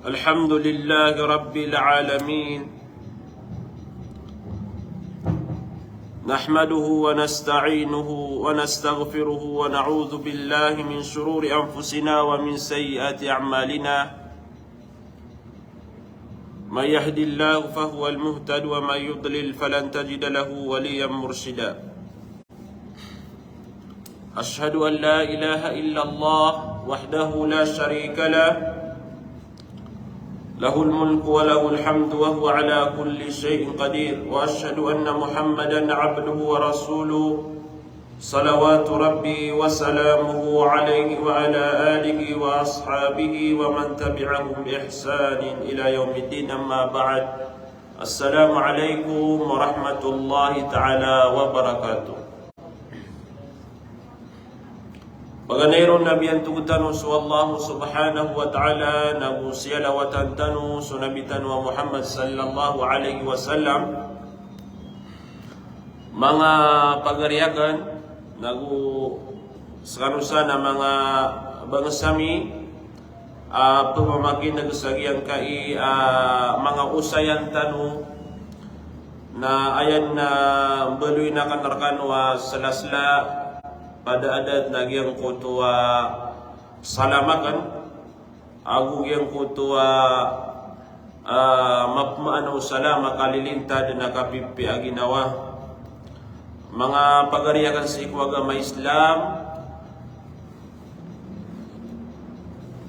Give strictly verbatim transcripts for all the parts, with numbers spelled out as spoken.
الحمد لله رب العالمين. نحمده ونستعينه ونستغفره ونعوذ بالله من شرور أنفسنا ومن سيئات أعمالنا. من يهد الله فهو المهتد ومن يضلل فلن تجد له وليا مرشدا. أشهد أن لا إله إلا الله وحده لا شريك له، له الملك وله الحمد وهو على كل شيء قدير، وأشهد أن محمدا عبده ورسوله، صلوات ربي وسلامه عليه وعلى آله وأصحابه ومن تبعهم بإحسان إلى يوم الدين، أما بعد. السلام عليكم ورحمة الله تعالى وبركاته. Paganay ron a biyantog tano so Allah subhanahu wa ta'ala, nago siyalawatan tano so Nabi tano a Muhammad sallallahu alaihi wasallam. Manga pagari akn, nago skano san a manga bangsa mi, a pphamakin'g sa giyangkai a manga osayan tano, na aya na mbaloyn akn rkano a slasla, pd a adat na giyangkoto a salam akn, ago giyangkoto a, a, mapmaana o salam a kalilintad na kapipiya a ginawa. Manga pagari akn sii ko agama Islam,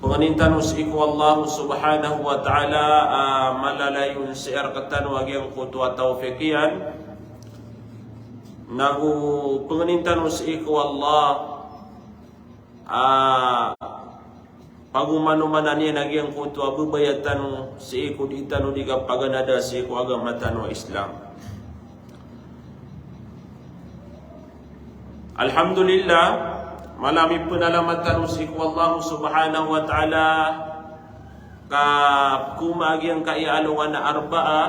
pangnin tano sii ko Allah subhanahu wa ta'ala a malalayon sii rktano a giyangkoto a tawfiq iyan. Nago pangnin tano sii ko Allah a pagomanomanan iyan a giyangkoto a babaya tano sii ko dii tano dii kapaganada sii ko agama tano a Islam. Alhamdulillah, mala a mipnalamat tano sii ko Allah subhanahu wa ta'ala ka pkoma a giyangkai a alongan a Arbaa,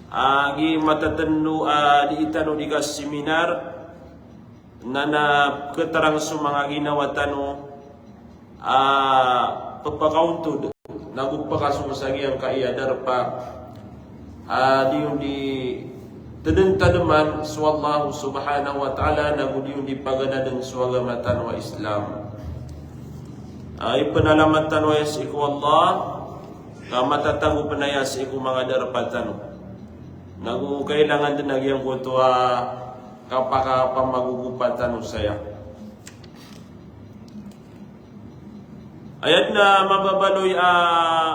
a giya matatndo a dii tano dii kaseminar, na na pkhatarang so manga ginawa tano a pphakaontod, nago pkhasogo sa giyangkai a darpa a dii on dii tdntadman so Allah subhanahu wa ta'ala, nago dii on dii paganadn so agama tano a Islam. A ipnalamat tano aya sii ko Allah, ka matatago pn aya sii ko manga darpa tano. Nago kailangan dn a giyangkoto a kapakapamagogopa tano saya. Aya dn a mababaloy a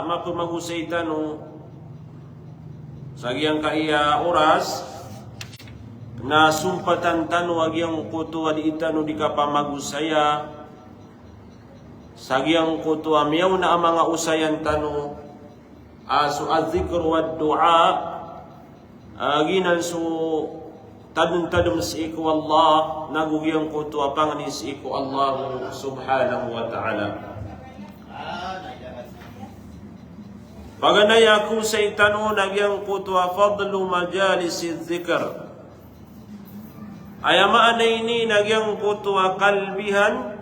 mapmagosay tano sa giyangkai a oras, na sompatan tano a giyangkoto a dii tano dii kapamagosaya sa giyangkoto a miyaona a manga osayan tano, a so adh-dhikr wa du'a, a giyanan so tadmtadm sii ko Allah, nago giyangkoto a pangni sii ko Allah subhanahu wa ta'ala. Paganay a kosay tano na giyangkoto a fadlu majalisi dhikr. Aya maana ini na giyangkoto a kalbihan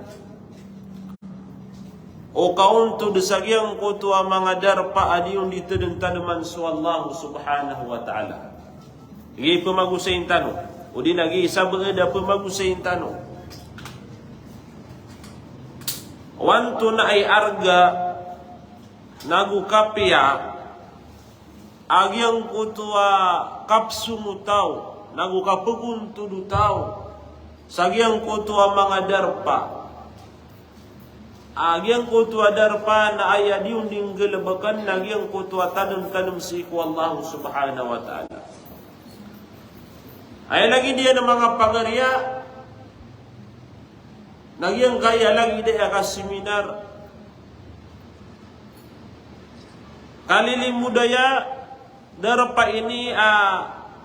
o kaontod sa giyangkoto a manga darpa a dii on dii tdntadman so Allah subhanahu wa ta'ala. Giya i pmagosayn tano, odi na giya i sabaad a pmagosayn tano. Antonaa i arga nago kapiya a giyangkoto a kapsong o taw, nago kapgontod o taw sa giyangkoto a manga darpa. A giyangkoto a darpa na aya dii on dii nggalbkn na giyangkoto a tadmtadm sii ko Allah subhanahu wa ta'ala. Aya lagid iyan a manga pagariya, na giyangkaya lagid aya kaseminar, kalilimod aya darpa ini a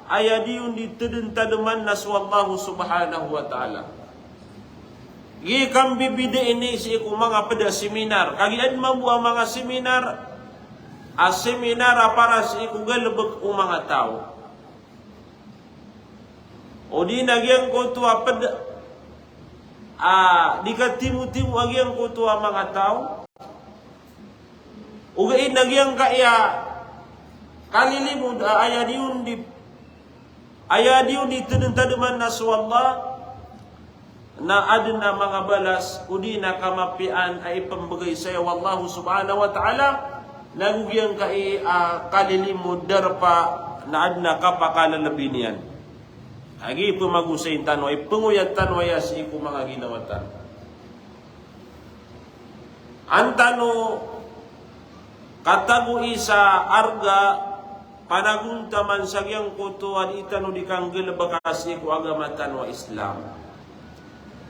aya dii on dii tdntadman na so Allah subhanahu wa ta'ala. Giya i kambibida ini sii ko manga pd a seminar. Kagiya adn mambo a manga seminar a seminar a para sii ko galbk o manga taw. Odi na giyangkoto a pd a dii katimotimo a giyangkoto a manga taw. Ogaid na giyangkaya kalilimod a aya di on di, aya di on di tadmtadman na so Allah, na adn a manga balas odi na kamapiyaan a ipmbgay saya o Allah subhanahu wa ta'ala, nago giyangkai a kalilimod darpa na adn a kapakalalabi niyan. Agi pmagosayn tano, ipngoyat tano aya sii ko manga ginawa tano. An tano katagoi sa arga panagontaman sa giyangkoto a di tano di kanggalbka sii ko agama tano a Islam.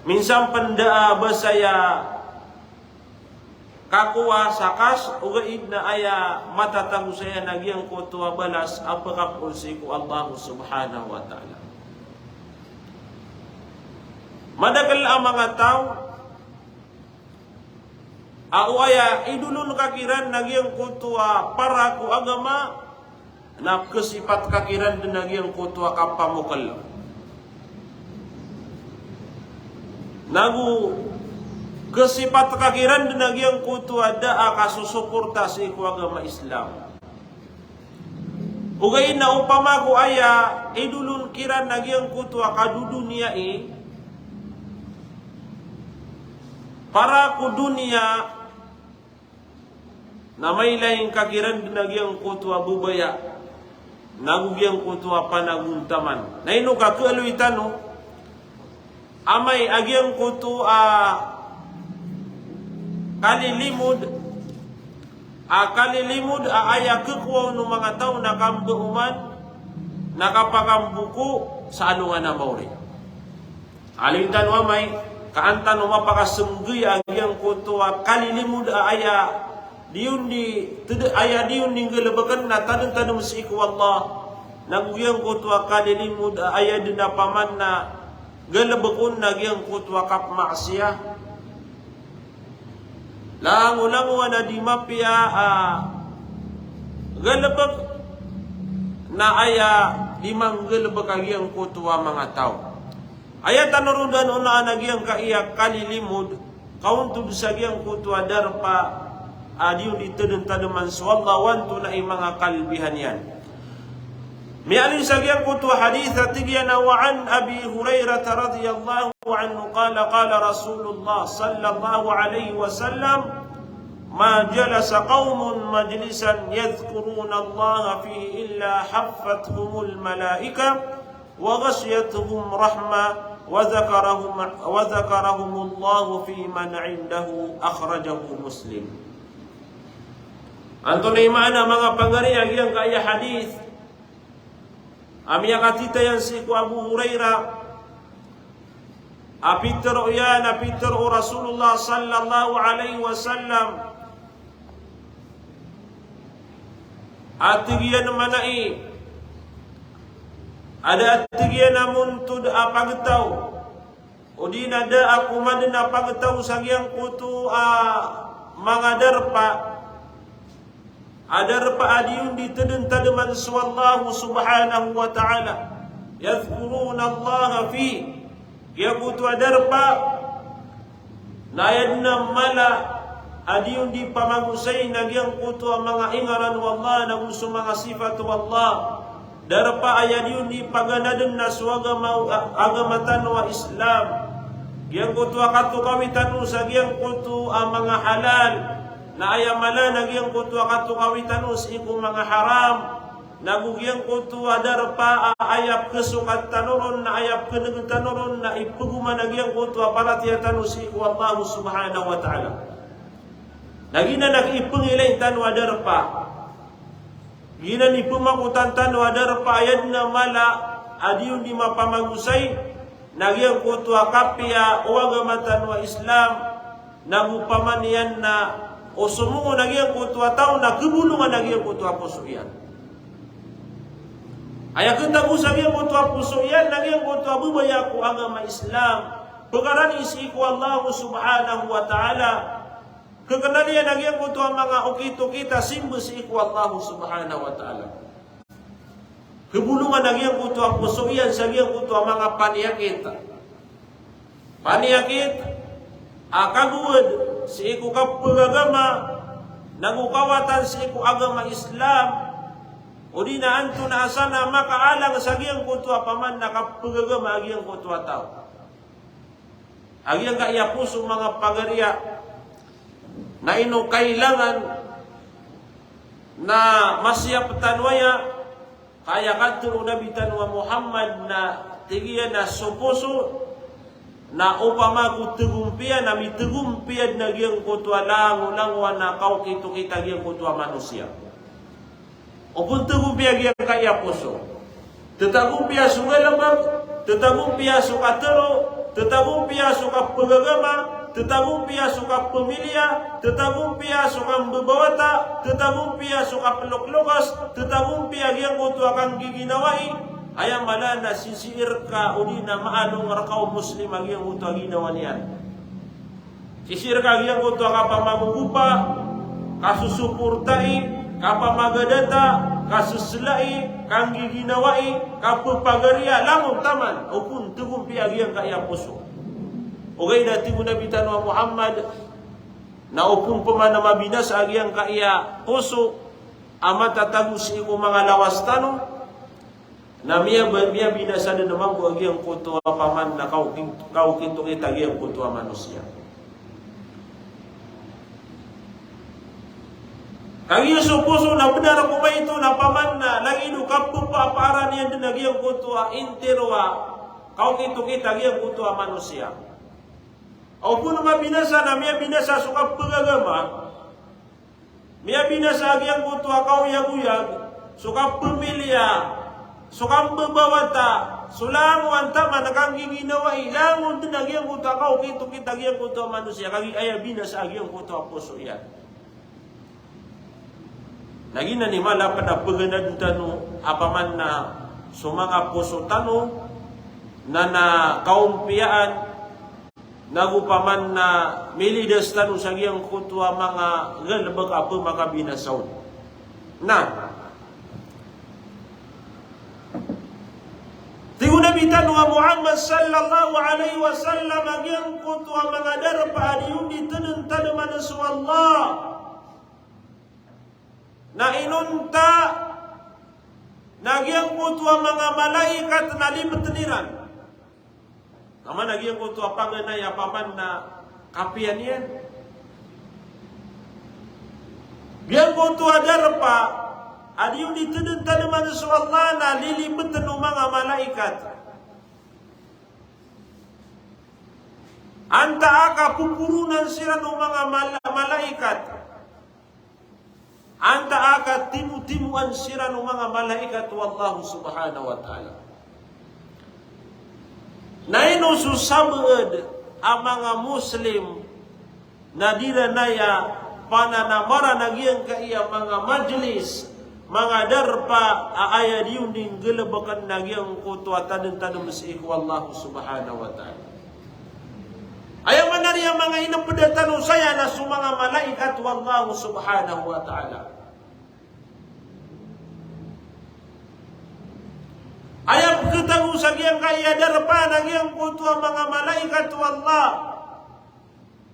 Minsan pn da a ba saya kakowa sa kas, ogaid na aya matatago saya na giyangkoto a balas a pkapoon sii ko Allah subhanahu wa ta'ala. Madakl a manga taw a o aya idolon ka kiran na giyangkoto a para ko agama, na kasipat ka kiran dn a giyangkoto a kapamokl. Nago kasipat ka kiran dn a giyangkoto a da a kasosoporta sii ko agama Islam. Ogaid na opama ko aya idolon kiran a giyangkoto a kadodoniyai, para ko doniya, na mailay ngka kiran dn a giyangkoto a babaya, nago giyangkoto a panagontaman. Na ino ka kaaloy tano, amay a giyangkoto a kalilimod, a kalilimod a aya khakowa on o manga taw na kambooman, na kapakamboko sa alongan a maori. Aloy tano amay, ka an tano mapakasnggay a giyangkoto a kalilimod a aya di on di, aya di on di nggalbkn na tadmtadm sii ko Allah, nago giyangkoto a kalilimod a aya dn a paman na galbk on na giyangkoto a kapmaksiya. Langolangon a di mapiya a galbk na aya di manggalbk a giyangkoto a manga taw. Aya tano ron dn onaan a giyangkaya kalilimod, kaontod sa giyangkoto a darpa a di on di tadmtadman so Allah, o antonaa i manga kalbihan iyan. Miyaaloy sa giyangkoto a hadith a tig iyan a, wa an Abi Hurairah radhiyallahu anhu qala, qala Rasulullah sallallahu alaihi wasallam, ma jalasa qaumun majlisan yadhkurunallaha fihi illa haffathumul malaikah wa ghashiyatuhumur rahmah wa dhakarahum, wa dhakarahumullahu fi man indahu, akhrajahu Muslim. Antonaa i maana, manga pagari, a giyangkaya hadith a miyakatitayan sii ko Abu Hurairah, a pitharo iyan, a pitharo o Rasulullah sallallahu alaihi wasallam, a tig iyan a mana i, a da a tig iyan a montod a pagtaw, odi na da a komadn a pagtaw sa giyangkoto a manga darpa, a darpa a di on di tadmtadman so Allah subhanahu wa ta'ala. Yadhkurunallaha fi, giyangkoto a darpa na aya dn a mala a di on di pamagosay na giyangkoto a manga ingaran o Allah, nago so manga sifat o Allah. Darpa a aya di on di paganadn na so agama, agama tano a Islam. Giyangkoto a katokawi tano sa giyangkoto a manga halal, na aya mala na giyangkoto a katokawi tano sii ko manga haram. Nago giyangkoto a darpa a aya pkhasokat tano ron, na aya pkhan'g tano ron, na ipgoma na giyangkoto a paratiyaya tano sii ko Allah subhanahu wa ta'ala. Na giyanan a ipngilay tano a darpa, giyanan i pmakotan tano a darpa a aya dn a mala a di on di mapamagosay na giyangkoto a kapiya o agama tano a Islam, nago paman iyan na o somongon a giyangkoto a taw na khabolongan a giyangkoto a poso iyan. Aya khatago sa giyangkoto a poso iyan na giyangkoto a babaya ko agama Islam, pkarani sii ko Allah subhanahu wa ta'ala. Khaknal iyan a giyangkoto a manga okit-okit a simba sii ko Allah subhanahu wa ta'ala. Khabolongan a giyangkoto a poso iyan sa giyangkoto a manga paniyakit. Paniyakit a kagowad sii ko kapagagama, nago kawatan sii ko agama Islam, odi na antonaa san a makaalang sa giyangkoto a paman na kapagagama a giyangkoto a taw. A giyangkaya poso, manga pagariya, na ino kailangan na masiyap tano aya, ka aya katharo o Nabi tano a Muhammad na tig iyan a so poso na opama ko tegompiya, na mitegompiya den a giyangkoto a langolangowan a kaokitokit a giyangkoto a manosiya. Opama tegompiya giyangkaya poso, tetagompiya so galebek, tetagompiya so katero, tetagompiya so kapagagama, tetagompiya so kapamiliya, tetagompiya so kambebawata, tetagompiya so kapeloklokes, tetagompiya giyangkoto a kanggiginawai, aya mala na sisii reka odi na maalong reka o Muslim a giyangkoto a ginawa niyan. Sisii reka giyangkoto a kapamagogopa, kasosoportai, kapamagadata, kaseselai, kanggiginawai, kapepagariya, langon taman, opama tegompiya giyangkaya poso. Ogaid na tig o Nabi tano a Muhammad, na opama pman a mabinasa a giyangkaya poso a matatago sii ko manga lawas tano, na miya-, miyabinasa den mambo a giyangkoto a paman na kaoki-, kaokitokit a giyangkoto a manosiya. Kagiya so poso na benar ko maito na paman na lagid o kapepapaarani iyan den a giyangkoto a intiro a kaokitokit a giyangkoto a manosiya. Opama mabinasa na miyabinasa so kapagagama, miyabinasa a giyangkoto a kaoyagoyag, so kapamiliya, so kambebawata, so langowan taman a kanggiginawai, langon den a giyangkoto a kaokitokit a giyangkoto a manosiya, kagiya aya binasa a giyangkoto a poso iyan. Na giyanan i mala pn a paganadn tano a paman na so manga poso tano na, na kaompiyaan, nago paman na milidas tano sa giyangkoto a manga galbk a pmakabinasa on. Na tig o Nabi tano a Muhammad sallallahu alaihi wasallam a giyangkoto a manga darpa a di on di tadmtadman so Allah na inonta na giyangkoto a manga malaikat na libtn iran. Taman a giyangkoto a pangnay a paman na kapiya niyan. Giyangkoto a darpa a di on di tadmtadman so Allah na lilibtn o manga malaikat. Antaa ka poporonan siran o manga mal-, malaikat. Antaa ka timotimoan siran o manga malaikat o Allah subhanahu wa ta'ala. Na ino so sabaad a manga Muslim na di iran aya pananamaran a giyangkaya manga majlis, manga darpa a aya di on di nggalbkn a giyangkoto a tadmtadm sii ko Allah subhanahu wa ta'ala. Aya maana niyan a manga inpda tano saya na so manga malaikat o Allah subhanahu wa ta'ala. Aya pkhatago sa giyangkaya darpa na giyangkoto a manga malaikat o Allah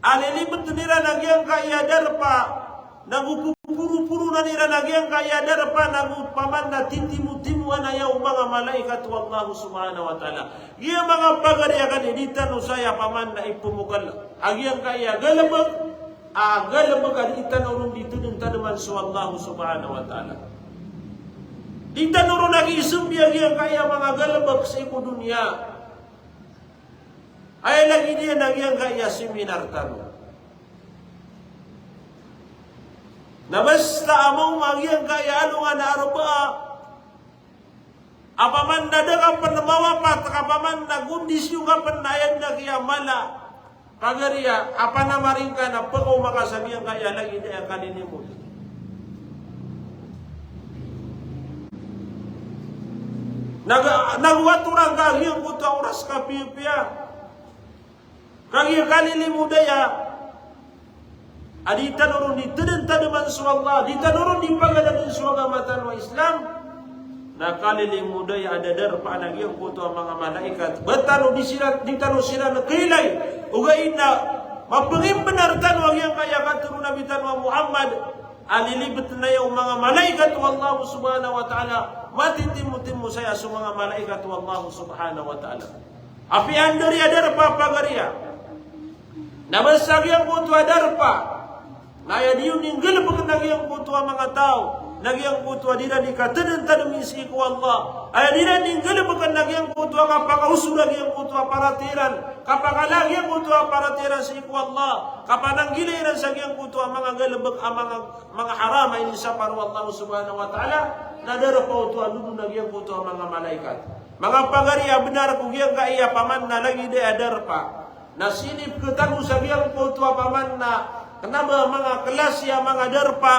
a lilibtn iran a giyangkaya darpa, nago poporoporonan iran a giyangkaya darpa, nago paman na titimotimoan aya o manga malaikat o Allah subhanahu wa ta'ala. Giya manga pagari akn i di tano saya paman na ipmokal a giyangkaya galbk, a galbk a di tano ron di tadmtadman so Allah subhanahu wa ta'ala. Di tano ron a kiisambi a giyangkaya manga galbk sii ko doniya. Aya lagid iyan a giyangkaya seminar tano. Na basta a maoma a giyangkaya alongan a Arbaa, a paman na da ka pn mawapat, ka paman na gondisyon ka pn na aya dn a kiyamala, pagari a, a panamaring ka na pkaoma ka sa giyangkaya lagid aya kalilimod. Naga-, nago atoran ka giyangkoto a oras ka piyapiya. Kagiya kalilimod aya a di tano ron di tadmtadman so Allah, di tano ron di pagadadn so agama tano a Islam, na kalilimod aya a dadarpaan a giyangkoto a manga malaikat. Ba tano di siran, di tano siran kailay, ogaid na mapngimbnar tano a giyangkaya katharo o Nabi tano a Muhammad, a lilibetn aya o manga malaikat o Allah subhanahu wa ta'ala, matitimotimo saya so manga malaikat o Allah subhanahu wa ta'ala. Apiya anda riya darpa, pagari ya, na ba sa giyangkoto a darpa na aya di on inggalebeken a giyangkoto a manga taw, na giyangkoto a di iran di katadentademi sii ko Allah, aya di iran di inggalebeken a giyangkoto a kapakaosod a giyangkoto a paratiyaya iran, kapakala a giyangkoto a paratiyaya iran sii ko Allah, kapananggila iran sa giyangkoto a manga galebek a manga, manga haram a inisapar o Allah subhanahu wa ta'ala, na darpa oto a dodon a giyangkoto a manga malaikat. Manga pagari a, benar ko giyangkaya paman na lagid aya darpa na sii peketagos a giyangkoto a paman na kena ba manga klasi a manga darpa,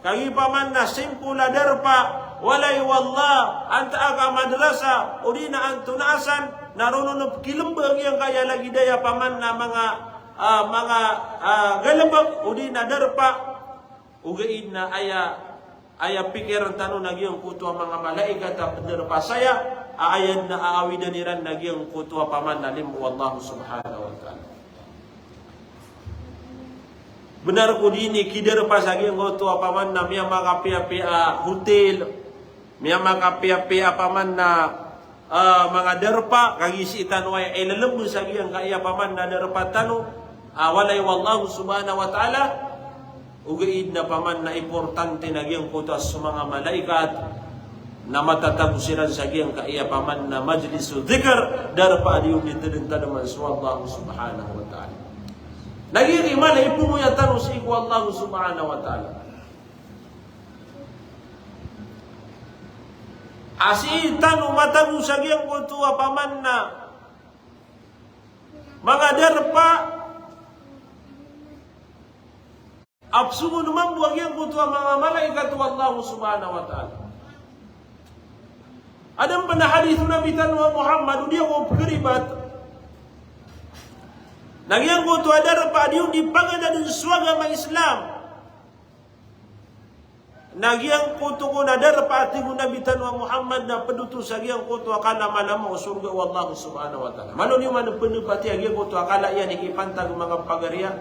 kagiya paman na simple a darpa, walay wallah, antaa ka madrasa, odi na antonaa san, na roo on pekilembag giyangkaya lagid aya paman na manga, ah, manga, ah, galebek, odi na darpa, ogaid na aya aya pikiran tano na giyangkoto a manga malaikat a pendarpa saya, a aya den a aawidan iran na giyangkoto a paman na limo o Allah subhanahu wa ta'ala. Benar ko di ini kidarpa sa giyangkoto a paman na miyamakapiyapiya a hotel, miyamakapiyapiya a paman na ah, manga darpa, kagiya sii tano aya ilalembes a giyangkaya paman na darpa tano, ah, walay o Allah subhanahu wa ta'ala, ogaid na paman na importante na giyangkoto a so manga malaikat na matatago siran sa giyangkaya paman na majlis o dhikr, darpa a di on di tadentadaman so Allah subhanahu wa ta'ala. Na giya i mala i pemoya tano sii ko Allah subhanahu wa ta'ala. A sii tano matagos a giyangkoto a paman na manga darpa a pesongon mambo a giyangkoto a manga malaikat o Allah subhanahu wa ta'ala. Aden pen a hadith o Nabi tano a Muhammad, o di ako pekeribat, na giyangkoto a darpa a di on di pagadaden so agama Islam. Na giyangkoto kon a darpa a tig o Nabi tano a Muhammad na ped oto sa giyangkoto a kalamalama o sorga o Allah subhanahu wa ta'ala. Malo niyo man pen pati a giyangkoto a kala iyan i kipantag o manga pagari a.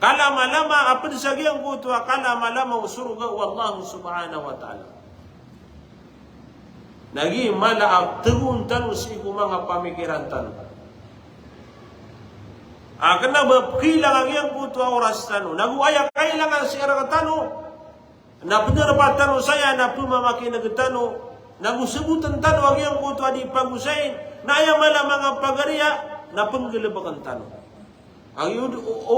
Kalamalama a ped sa giyangkoto a kalamalama o sorga o Allah subhanahu wa ta'ala. Na giya i mala a tegoon tano sii ko manga pamikiran tano. A kena ba pekailang a giyangkoto a oras tano. Nago aya kailangan sii rektano na pedarpa tano saya, na pemamakineg tano, nago seboten tano a giyangkoto a di pagosayin, na aya mala manga pagari a na penggalebeken tano. Agi o, o, o,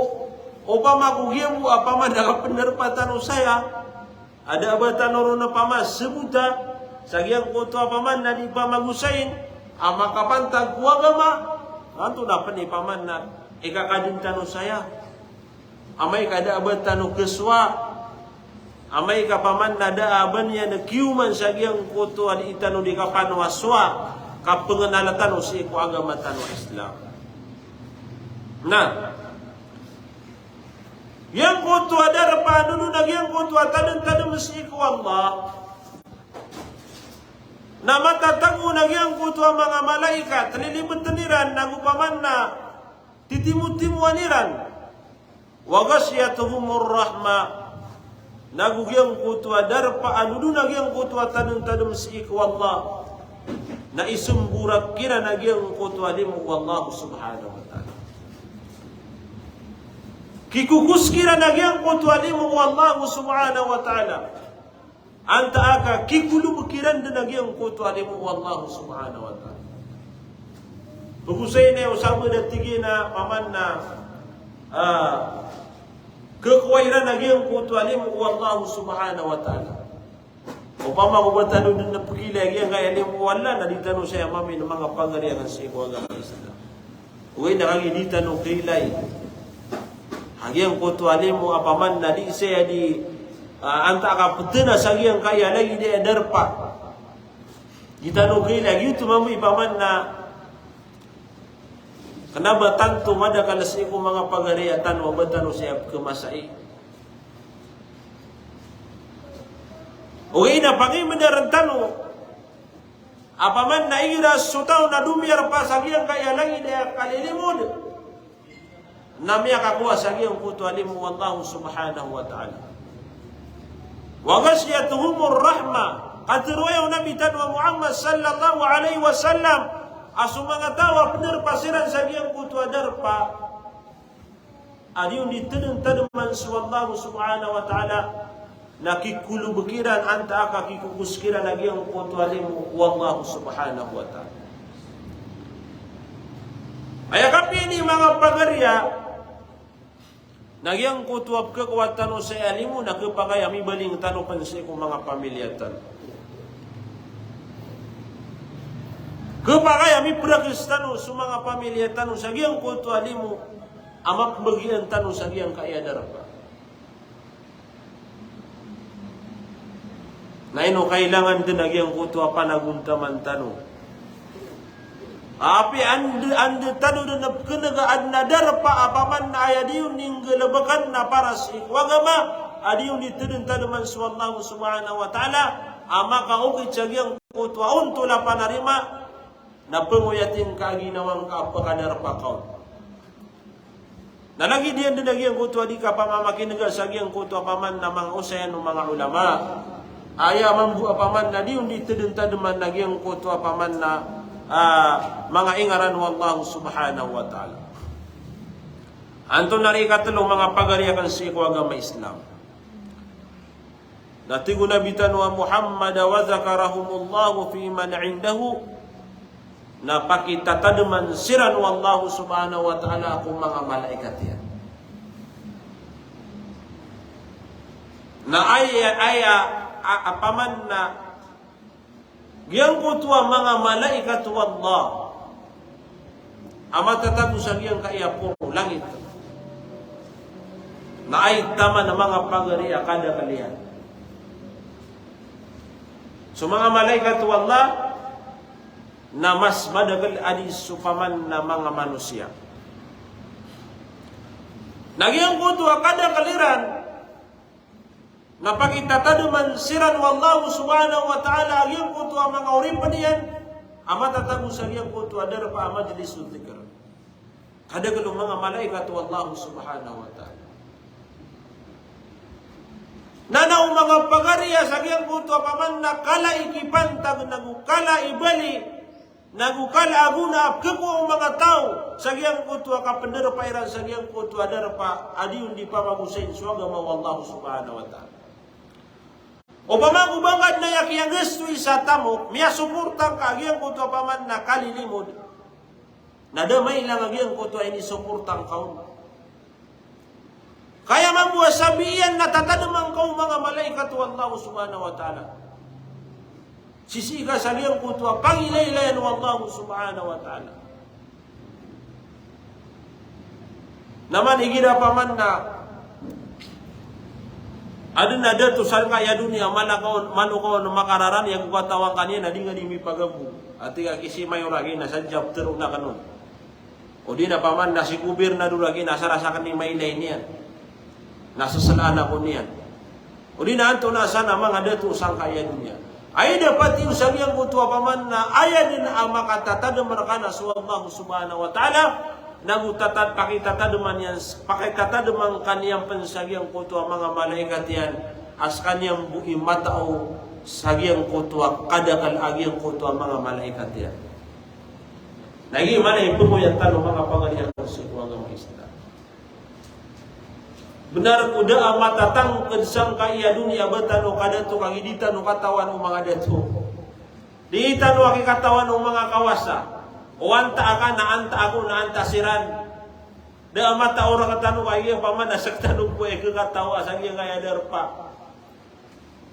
opama ko giyangkoto a paman na kapendarpa tano saya, a da a ba tano ron a paman sebota sa giyangkoto a paman na di pamagosayin, a makapantag ko agama, antonaa pen i paman na ikakaden tano saya. Amay ka da a ba tano kesowa, amay ka paman na da a ba niyan kiyoman sa giyangkoto a di tano di kapanowa sowa, kapengenal tano sii ko agama tano a Islam. Na giyangkoto a darpa a dodo na giyangkoto a tadentadem sii ko Allah, na matatago na giyangkoto a manga malaikat, lilibeten iran, nago paman na titimotimoan iran. Wa ghashiyatuhumur rahmah. Nago giyangkoto a darpa a dodo na giyangkoto a tadentadem sii ko Allah, na isemborak kiran a giyangkoto a limo o Allah subhanahu wa ta'ala. Kikokos kiran a giyangkoto a limo o Allah subhanahu wa ta'ala. Antaa ka kikolob kiran den a giyangkoto a limo o Allah subhanahu wa ta'ala. Pegosay niyo o sabaad a tig iyan a paman na, ah, kekowa iran a giyangkoto a limo o Allah subhanahu wa ta'ala. Opama ko ba tano den na pekilay a giyangkaya limo o Allah, na di tano saya mamin a manga pagari a kan sii ko agama Islam. Ogaid na kagiya di tano kailay a giyangkoto a limo a paman na di saya di, ah, antaa ka petena sa giyangkaya lagid aya darpa. Di tano kailay, giyoto mambo i paman na kena ba tanto madakl sii ko manga pagari a tano a ba tano saya pekemasai. Ogaid na pangimbenar tano a paman na igira so taw na domiyarpa sa giyangkaya lagid aya kalilimod, na miyakakowa sa giyangkoto a limo o Allah subhanahu wa ta'ala. Wa ghashiyatuhumur rahmah. Katharo aya o Nabi tano a Muhammad sallallahu alaihi wasallam, a so manga taw a pndarpa siran sa giyangkoto a darpa a di on di tadmtadman so Allah subhanahu wa ta'ala, na kikolobk iran antaa ka kikokos kiran a giyangkoto a limo o Allah subhanahu wa ta'ala. Aya kapiya ini manga pagariya, na giyangkoto a pkhakowa tano sa aya limo na khapakay a mibaling tano pn sii ko manga pamilya tano. Khapakay a mipraktis tano so manga pamilya tano sa giyangkoto a limo a mapmbagian tano sa giyangkaya darpa. Na ino kailangan dn a giyangkoto a panagontaman tano. Apiya anda, anda tano dn pkhan'g a adn a darpa a paman na aya di on di nggalbkn na para sii ko agama, a di on di tadmtadman so Allah subhanahu wa ta'ala, a makaokit sa giyangkoto a ontol a panarima, na pngoyati ngka a ginawa ngka a pkadarpa ka on. Na lagid iyan dn a giyangkoto a di kapamamakin'ga sa giyangkoto a paman na manga osayan o manga ulama. Aya mambo a paman na di on di tadmtadman a giyangkoto a paman na, ah, manga ingaran o Allah subhanahu wa ta'ala. Antonaa i katlo manga pagari akn sii ko agama Islam. Na tig o Nabi tano a Muhammad, "Wa dhakarahumullahu fi man indahu." Na pakitatadman siran o Allah subhanahu wa ta'ala ko manga malaikat iyan. Na aya, aya, a, a paman na giyangkoto a manga malaikat o Allah a matatago sa giyangkaya poro langit. Na aya taman a manga pagari a kadakl iyan. So manga malaikat o Allah na mas madakl a di so paman na manga manosiya. Na giyangkoto a kadakl iran, na pakitatadman siran o Allah subhanahu wa ta'ala a giyangkoto a manga oripn iyan a matatago sa giyangkoto a darpa a majlis o dhikr. Kadakl o manga malaikat o Allah subhanahu wa ta'ala. Na aya manga pagari a sa giyangkoto a paman na kala i kipantag nago kala i bali nago kala a gona a pkhakowa o manga taw sa giyangkoto a kapndarpa iran sa giyangkoto a darpa a di on di pamagosayn so agama o Allah subhanahu wa ta'ala. Opama ko ba ngka dn aya kiyagasto i sa tamok, miyasuporta ngka a giyangkoto a paman na kalilimod, na da mailang a giyangkoto a inisoporta ngka on. Ka aya mambo a sabii iyan na tatadman ka o manga malaikat o Allah subhanahu wa ta'ala. Sisii ka sa giyangkoto a pangilaylayan o Allah subhanahu wa ta'ala. Na man igira paman na adn a dato sangkaya doniya, mala ka on, malo ka on makararan, aya ko katawan ka niyan na di nga di mipagabo. Ati ka kisi mayor a giya na sa jab tero na kanon. O di na paman na si gobernador a giya na sarasakn i mailay niyan. Na seslaan ako niyan. O di na antonaa san a manga dato sangkaya doniya. Aya dapat iyo sa giyangkoto a paman na aya dn a makatatadm rka na so Allah subhanahu wa ta'ala, nago tatad-, pakitatadman iyan, pakitatadman ka niyan pn sa giyangkoto a manga malaikat iyan, a skaniyan bo i matao sa giyangkoto a kadakl a giyangkoto a manga malaikat iyan. Na giya man i pngoyat tano manga pagari akn sii ko agama Islam. Bnar ko da a matatangkd sangkaya doniya ba tano kadato ka gii di tano katawan o manga dato. Di tano aki katawan o manga kawasa. O antaa ka na antaa ako na antaa siran. Da a matao rktano ka giya paman a sktano bo i kkataw a sa giyangkaya darpa.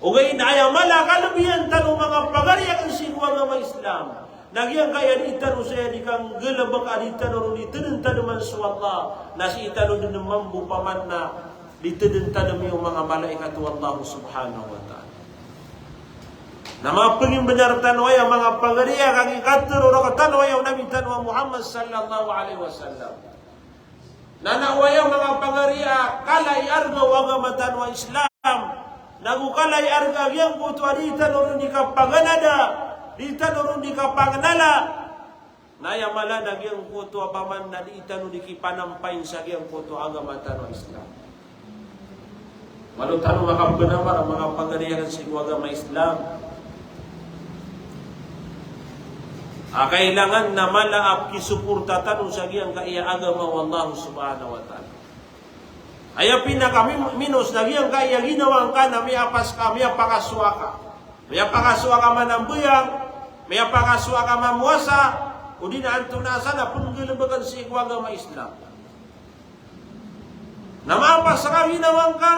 Ogaid na aya mala a kalbiyan tano manga pagari akn sii ko agama Islam na giyangkaya di tano saya di kanggalbk a di tano ron di tadmtadman so Allah, na sii tano dn mambo paman na di tadmtadmi o manga malaikat o Allah subhanahu wa ta'ala. Na mapngimbnar tano aya manga pagari a kagiya katharo rktano aya o Nabi tano a Muhammad sallallahu alaihi wasallam. Na aya manga pagari a kala i arga o agama tano a Islam, nago kala i arga a giyangkoto a di tano ron di kapaganada, di tano ron di kapagnala, Na aya mala na giyangkoto a paman na di tano di kipanampain sa giyangkoto a agama tano a Islam. Malo tano makapanamar a manga pagari akn sii ko agama Islam a kailangan na mala a pkisuporta tano sa giyangkaya agama o Allah subhanahu wa ta'ala. Aya pinakaminos na giyangkaya ginawa ngka na miyapas ka, miyapakasowa ka. Miyapakasowa ka manambayang, miyapakasowa ka mamowasa, o di na antonaa sa na pnggalbkn sii ko agama Islam. Na mapas ka ginawa ngka,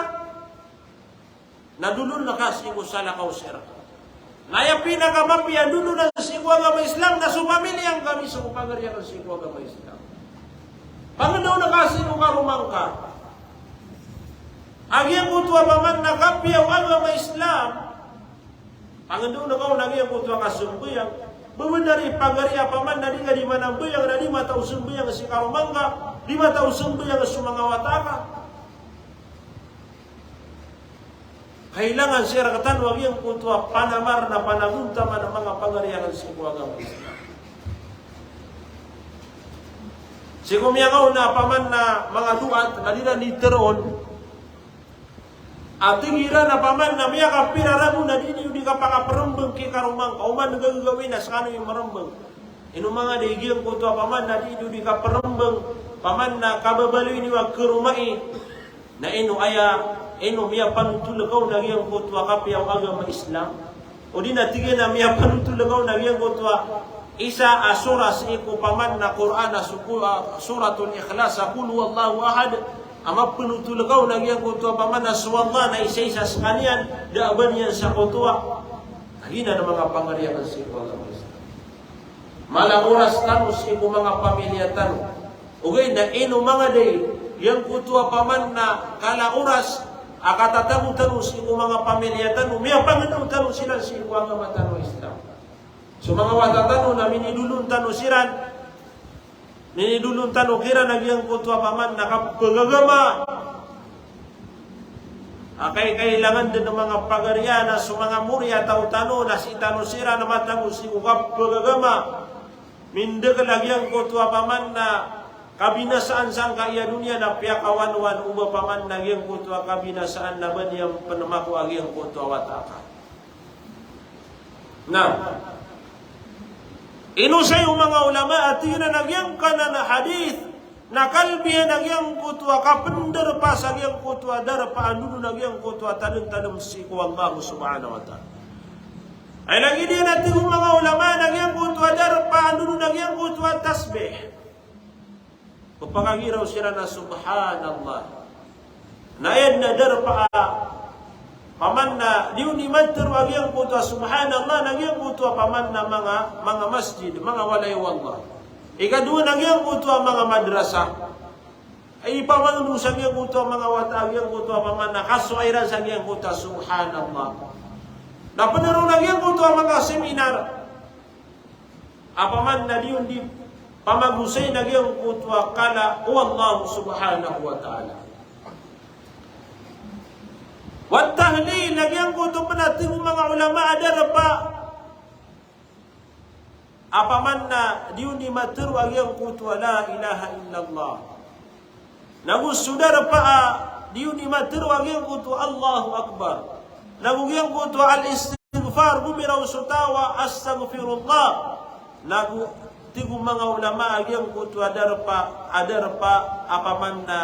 na dolon ka sii ko salakaw sii rka. Na aya pinakamapiya a dolonan sii ko agama Islam na so pamiliya ngka mi so pagari akn sii ko agama Islam. Pangndao ka sii ko karoma ngka a giyangkoto a paman na kapiya o agama Islam. Pangndao ka on a giyangkoto a kasambayang. Bnar i pagari a paman na di ngka di manambayang, na di mataw sambayang si karoma ngka, di mataw sambayang so manga wata ka. Kailangan sii rktano a giyangkoto a panamar na panagontaman a manga pagari akn sii ko agama Islam. Sii ko miyangaoona a paman na manga duat na di iran di tharoon a tig iran a paman na miyakapira ragon a di niyo di kapakaprmbang ki karoma ngka, oman gagawii na skano i mrmbang. Ino manga da i giyangkoto a paman na di niyo di kaprmbang, paman na kababaloy niyo a karoma i Na ino aya, ino miyapanotol ka on a giyangkoto a kapiya o agama Islam? O di na tig iyan a miyapanotol ka on a giyangkoto a isa a sura sii ko paman na Qur'an a so-, a Suratul Ikhlas a Qul huwallahu ahad, a mapanotol ka on a giyangkoto a paman na so Allah na isa-isa skaniyan, da a ba niyan sakotowa. Na giyanan a manga pangariya akn sii ko agama Islam. Mala oras tano sii ko manga pamiliya tano. Ogaid na ino manga da i giyangkoto a paman na kala oras a katatago tano sii ko manga pamiliya tano, miyapangndao tano siran sii ko agama tano a Islam. So manga wata tano na minidolon tano siran, minidolon tano kiran a giyangkoto a paman na kapagagama. A kai-, kailangan dn a manga pagariya na so manga mori a taw tano na sii tano siran matago sii ko kapagagama. Mindakl a giyangkoto a paman na kabinasaan sangkaya doniya na piyakawanwan o ba paman na giyangkoto a kabinasaan na ba niyan pn makowa a giyangkoto a wata ka. Na ino saya o manga ulama a tig iran a giyangkanan a hadith na kalbiyan a giyangkoto a kapndarpa sa giyangkoto a darpa a ndodon a giyangkoto a tadmtadm sii ko Allah subhanahu wa ta'ala. Ay lagid iyan a tig o manga ulama na giyangkoto a darpa a ndodon a giyangkoto a tasbih. Pphakagiraw siran a subhanallah. Na aya dn a darpa a paman na di on di matharo a giyangkoto a subhanallah na giyangkoto a paman na manga, manga masjid, manga walay o Allah. Ikadowa na giyangkoto a manga madrasa. Ay ipamangndao sa giyangkoto a manga wata a giyangkoto a paman na kasowa iran sa giyangkoto a subhanallah. Na pnaro na giyangkoto a manga seminar. A paman na di on di pamagosay na giyangkoto a kala o Allah subhanahu wa ta'ala. Wat tahlil, na giyangkoto pn a tig o manga ulama a darpa a paman na di on di matharo a giyangkoto a la ilaha illallah. Nago so darpa a di on di matharo a giyangkoto a Allahu Akbar. Nago giyangkoto a al-istighfar, gomiraw so taw a astaghfirullah. Nago tig o manga ulama a giyangkoto a darpa, a darpa a paman na,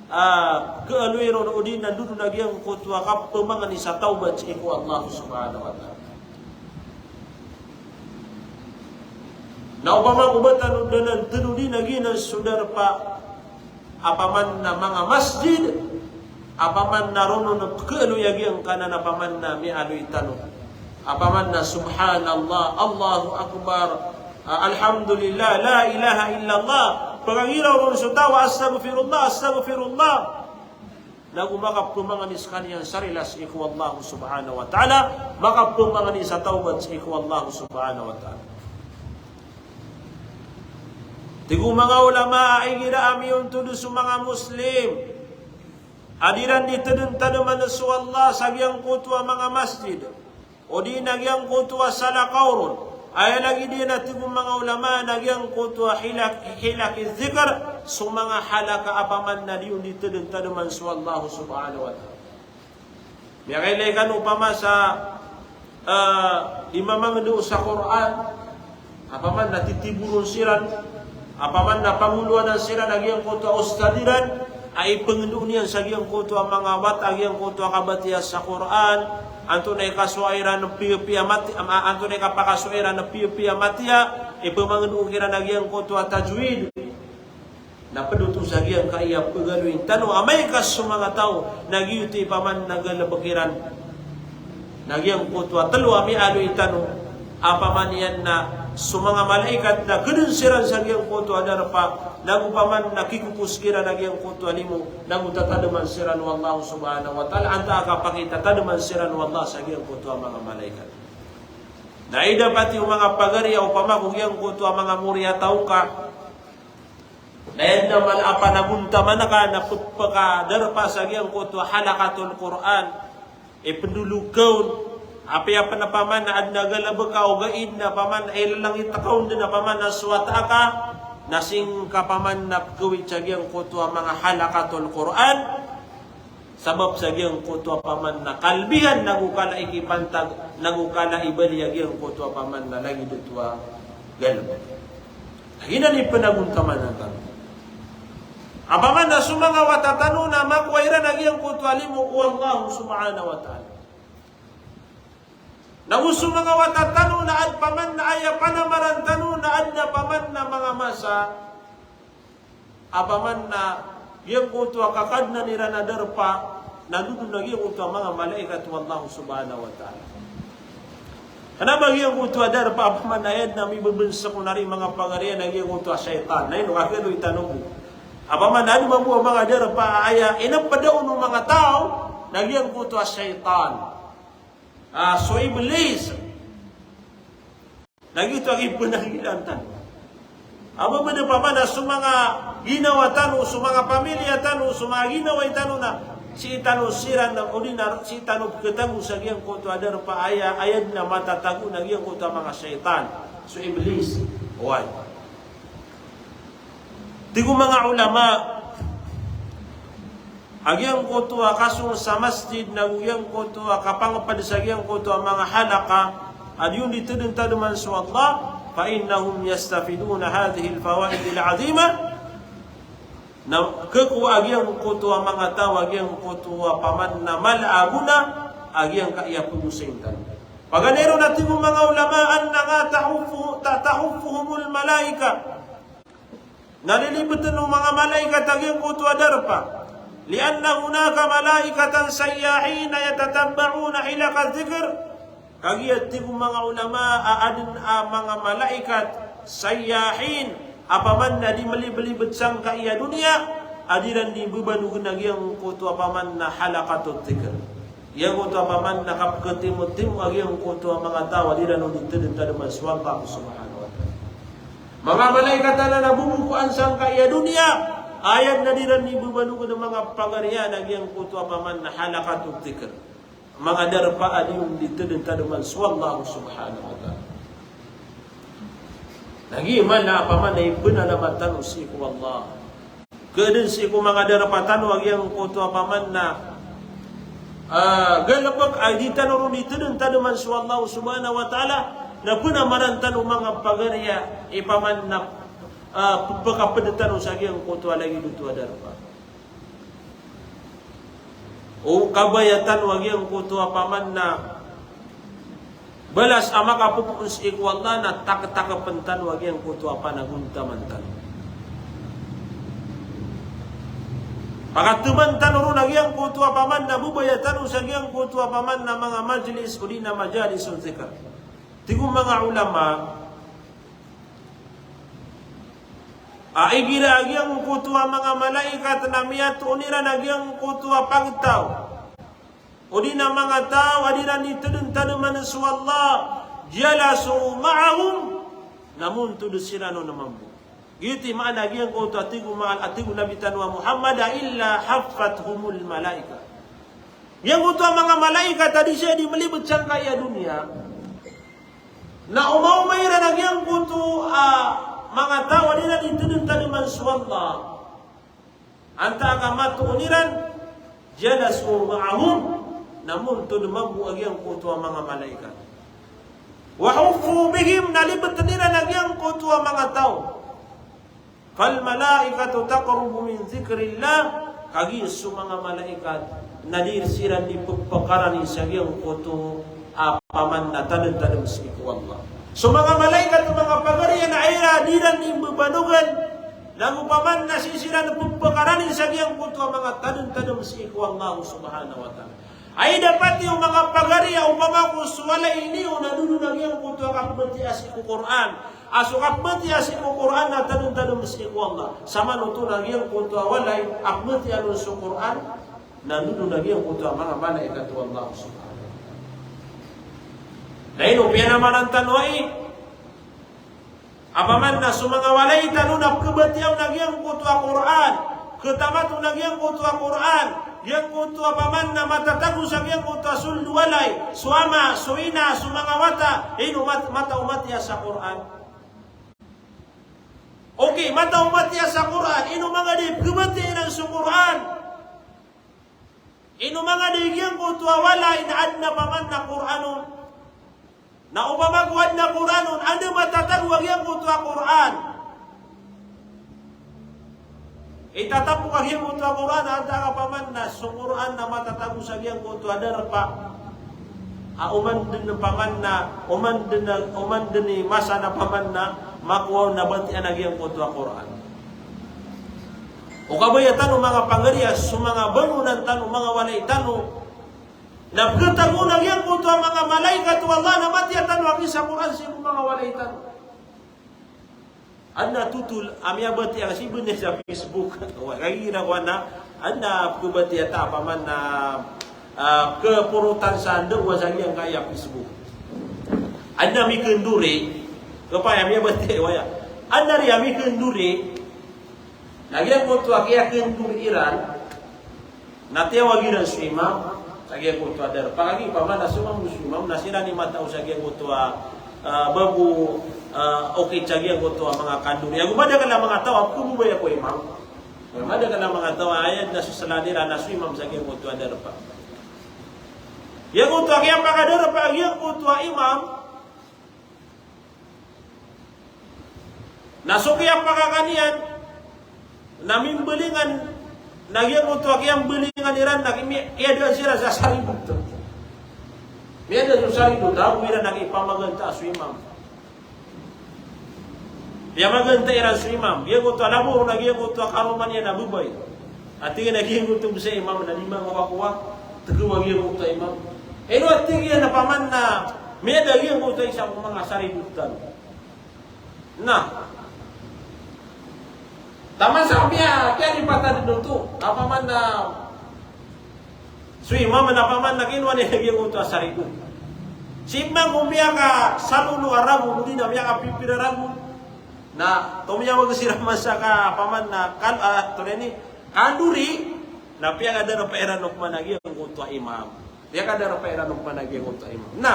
ah, kaaloy ron odi na ndodon a giyangkoto a kapamangni sa tawbat sii ko Allah subhanahu wa ta'ala. Na opama ko ba tano dn a tano di na giyanan so darpa a paman na manga masjid, a paman na ron on pkhaaloy a giyangkanan a paman na miyaaloy tano. A paman na subhanallah, Allahu Akbar, ah, alhamdulillah, la ilaha illallah. Pagagiraw ron so taw a astaghfirullah, astaghfirullah. Nago makapamangni skaniyan sa rila sii ko Allah subhanahu wa ta'ala, makapamangni sa tawbat sii ko Allah subhanahu wa ta'ala. Tig o manga ulama a igira a miyontod so manga Muslim a di ran di tadmtadman so Allah sa giyangkoto a manga masjid, odi na giyangkoto a salakaw ron, Aya lagid iyan a tig o manga ulama na giyangkoto a hilak, hilaki dhikr, so manga halaka a paman na di on di tadem-tademan so Allah subhanahu wa ta'ala. Miyakailay kano opama sa, ah, di mamangndo sa Qur'an, a paman na titiboron siran, a paman na pangolowanan siran a giyangkoto a ustad iran, a ipangndo niyan sa giyangkoto a manga wata a giyangkoto a kabatiya sa Qur'an, antonaa i kasowa iran piyapiya mati-, am-, antonaa i kapakasowa iran piyapiya matiya, ipamangndo kiran a giyangkoto a tajwid. Na ped oto sa giyangkaya pegaloyin tano, amay ka so manga taw na giyoto i paman na galebek iran. Na giyangkoto a telo a miyaaloy tano, a paman iyan na so manga malaikat na keden siran sa giyangkoto a darpa, nago paman na kikokos kiran a giyangkoto a limo, nago tatademan siran o Allah subhanahu wa ta'ala, antaa ka pakitatademan siran o Allah sa giyangkoto a manga malaikat. Na ida pati o manga pagariya opama ko giyangkoto a manga moriyataw ka, na aya den a mala a panagontaman ka na pepekadarpa sa giyangkoto a halaqatul Qur'an. Ipendolog ka on, apiya pen a paman na aden a galebek a ogaid na paman na ilalangit ka on den a paman na so wata aka, na sii ngka paman na pekawit sa giyangkoto a manga halaqatul Qur'an. Sabap sa giyangkoto a paman na kalbihan, nago kala i kipantag, nago kala i bali a giyangkoto a paman na lagid oto a galebek. Lagid anan i penagontaman tano. A paman na so manga wata tano na makowa iran a giyangkoto a limo o Allah subhanahu wa ta'ala. Nago so manga wata tano na aden paman na aya panamaran tano na aden a paman na manga masa a paman na giyangkoto a kakadenan iran a darpa, na dodon a giyangkoto a manga malaikat o Allah subhanahu wa ta'ala. Kena ba giyangkoto a darpa a paman na aya den a mibebensek on ari manga pagariya na giyangkoto a shaytan. Na ino ka kaloy tano bo. A paman na aden mambo a manga darpa a aya inepeda on o manga taw na giyangkoto a shaytan. Ah, so Iblis. Na giyoto a kipenangilaan tano. A ba mada paman na so manga ginawa tano, so manga pamilya tano, so manga ginawai tano na sii tano siran na, odi na sii tano peketago sa giyangkoto a darpa a aya, aya den a matatago na giyangkoto a manga shaytan. So Iblis. Oway. Tig o manga ulama, a giyangkoto a kasong sa masjid, nago giyangkoto a kapangeped sa giyangkoto a manga halaka a di on di tedentademan so Allah, fa innahum yastafiduna hadhihil fawaidil azimah. Na kekowa a giyangkoto a manga taw a giyangkoto a paman na mala a gona a giyangkaya pegosayn tano. Paganay ron a tig o manga ulama, annaha tahuffu-, ta-, tahuffuhumul malaikah. Na lilibeten o manga malaikat a giyangkoto a darpa. Lianna hunaka malaikatan sayyahin yatatabba'una hilaqadh dhikr. Kagiya tig o manga ulama a aden a manga malaikat sayyahin, a paman na di melibelibet sangkaya doniya, a di ran di bebanogen a giyangkoto a paman na halaqatudh dhikr. Giyangkoto a paman na kapeketimo-timo a giyangkoto a manga taw a di ran on di tedentademan so Allah subhanahu wa ta'ala. Manga malaikat anan a bobokoan sangkaya doniya, aya den a di ran di bebanogen a manga pagariya na giyangkoto a paman na halaqatudh dhikr. Manga darpa a di on di tedentademan so Allah subhanahu wa ta'ala. Lagid man a paman na ipenalamat tano sii ko Allah. Keden sii ko manga darpa tano a giyangkoto a paman na, ah, galebek a di tano ron di tedentademan so Allah subhanahu wa ta'ala, na penamaran tano manga pagariya i paman na, ah, pekaped tano sa giyangkoto a lagid oto a darpa. O kabaya tano a giyangkoto a paman na balas a makapopoon sii ko Allah na taketakepen tano a giyangkoto a panagontaman tano. Pakateman tano ron a giyangkoto a paman na bebaya tano sa giyangkoto a paman na manga majlis odi na majalis o dhikr. Tig o manga ulama, a igira a giyangkoto a manga malaikat na miyatoon iran a giyangkoto a pagtaw odi na manga taw a di ran di tedentademan so Allah, jalasu ma'ahum, na montod siran on mambo. Giyoto i maana a giyangkoto a tig o ma-, a tig o Nabi tano a Muhammad a illa haffathumul malaikah. Giyangkoto a manga malaikat a di siran di melibet sangkaya doniya, na omaoma iran giyangkoto a manga taw a di iran tadmtadman so Allah. Antaa ka matoon iran, jalasu ma'ahum, na monto dn mambo a giyangkoto a manga malaikat. Wa huffu bihim, na libtn iran a giyangkoto a manga taw. Fal malaikatu taqrubu min dhikrillah, kagiya so manga malaikat na di siran di pphkarani sa giyangkoto a paman na tadmtadm sii ko Allah. So manga malaikat, manga pagari, na aya di iran di mbabanogan, nago paman na sii siran pphkarani sa giyangkoto a manga tadmtadm sii ko Allah subhanahu wa ta'ala. Ay dapat iyo manga pagari a opama ko so walay niyo na dodo na giyangkoto a kapmbatiya sii ko Qur'an. A so kapmbatiya sii ko Qur'an na tadmtadm sii ko Allah. Samanoto na giyangkoto a walay a pmbatiya on so Qur'an na dodo na giyangkoto a manga malaikat o Allah subhanahu wa ta'ala. Na ino piyanamanan tano ai a paman na so manga walay tano na pkhabatiya on a giyangkoto a Qur'an, khatamat on a giyangkoto a Qur'an, giyangkoto a paman na matatago sa giyangkoto a sold o walay, so ama, so ina, so manga wata, ino mat-, mata o matiya sa Qur'an. Okay, mata o matiya sa Qur'an, ino manga di pkhabatiya iran so Qur'an. Ino manga di giyangkoto a walay na adn a paman na Qur'an on. Na opama ko adn a Qur'an on, anda matatago a giyangkoto a Qur'an. Itatapok a giyangkoto a Qur'an, antaa ka paman na so Qur'an na matatago sa giyangkoto a darpa. A oman dn paman na, oman dn, oman dn i masa na paman na makowa on na batiyaan a giyangkoto a Qur'an. O kabaya tano manga pagari a so manga bangonan tano, manga walay tano, na pkhatago on a giyangkoto a manga malaikat o Allah na matiya tano a gii sa Qur'an sii ko manga walay tano. Adn a totol a miyabatiya sii bn sa Facebook. Wa, kagiya ko ana, adn a pkhabatiya ta a paman na, ah, kaporotan sa anda wa sa giyangkaya Facebook. Adn a mikndori, kapaya miyabatiya waya. Adn a riya mikndori, na giyangkoto a kiyakndori iran, na tiyawag iran so imam sa giyangkoto a darpa. Kagiya paman na so imam, so imam na siran i matao sa giyangkoto a, ah, bago, ah, okit sa giyangkoto a manga kandori. Ago madakl a manga taw a pkhababaya ko imam. Madakl a manga taw a aya dn a so slan iran na so imam sa giyangkoto a darpa. Giyangkoto a kiyapakadarpa a giyangkoto a imam, na so kiyapakakan iyan na mimbalingan, na giyangkoto a kiyambalingan iran na kimi-, kiyadaan siran sa saridot. Miyada so saridot, ago iran na kipamaganta so imam. Piyamaganta iran so imam. Giyangkoto a labo na giyangkoto a karoma niyan a babay. A tig iyan a giyangkoto bs a imam na di manga wakowa, tgw a giyangkoto a imam. Ino a tig iyan a paman na miyada giyangkoto a isa ko manga saridot tano. Na taman sa piya, piyalipatan dn oto a paman na so imam na paman na kinowa niyan a giyangkoto a saridot. Sii man ko miyakasalolo a ragon, odi na miyakapipira ragon. Na tomiyawag siran man sa ka paman na kal-, ah, tonini, kandori, na piyakadarpa iran o paman a giyangkoto a imam. Piyakadarpa iran o paman a giyangkoto a imam. Na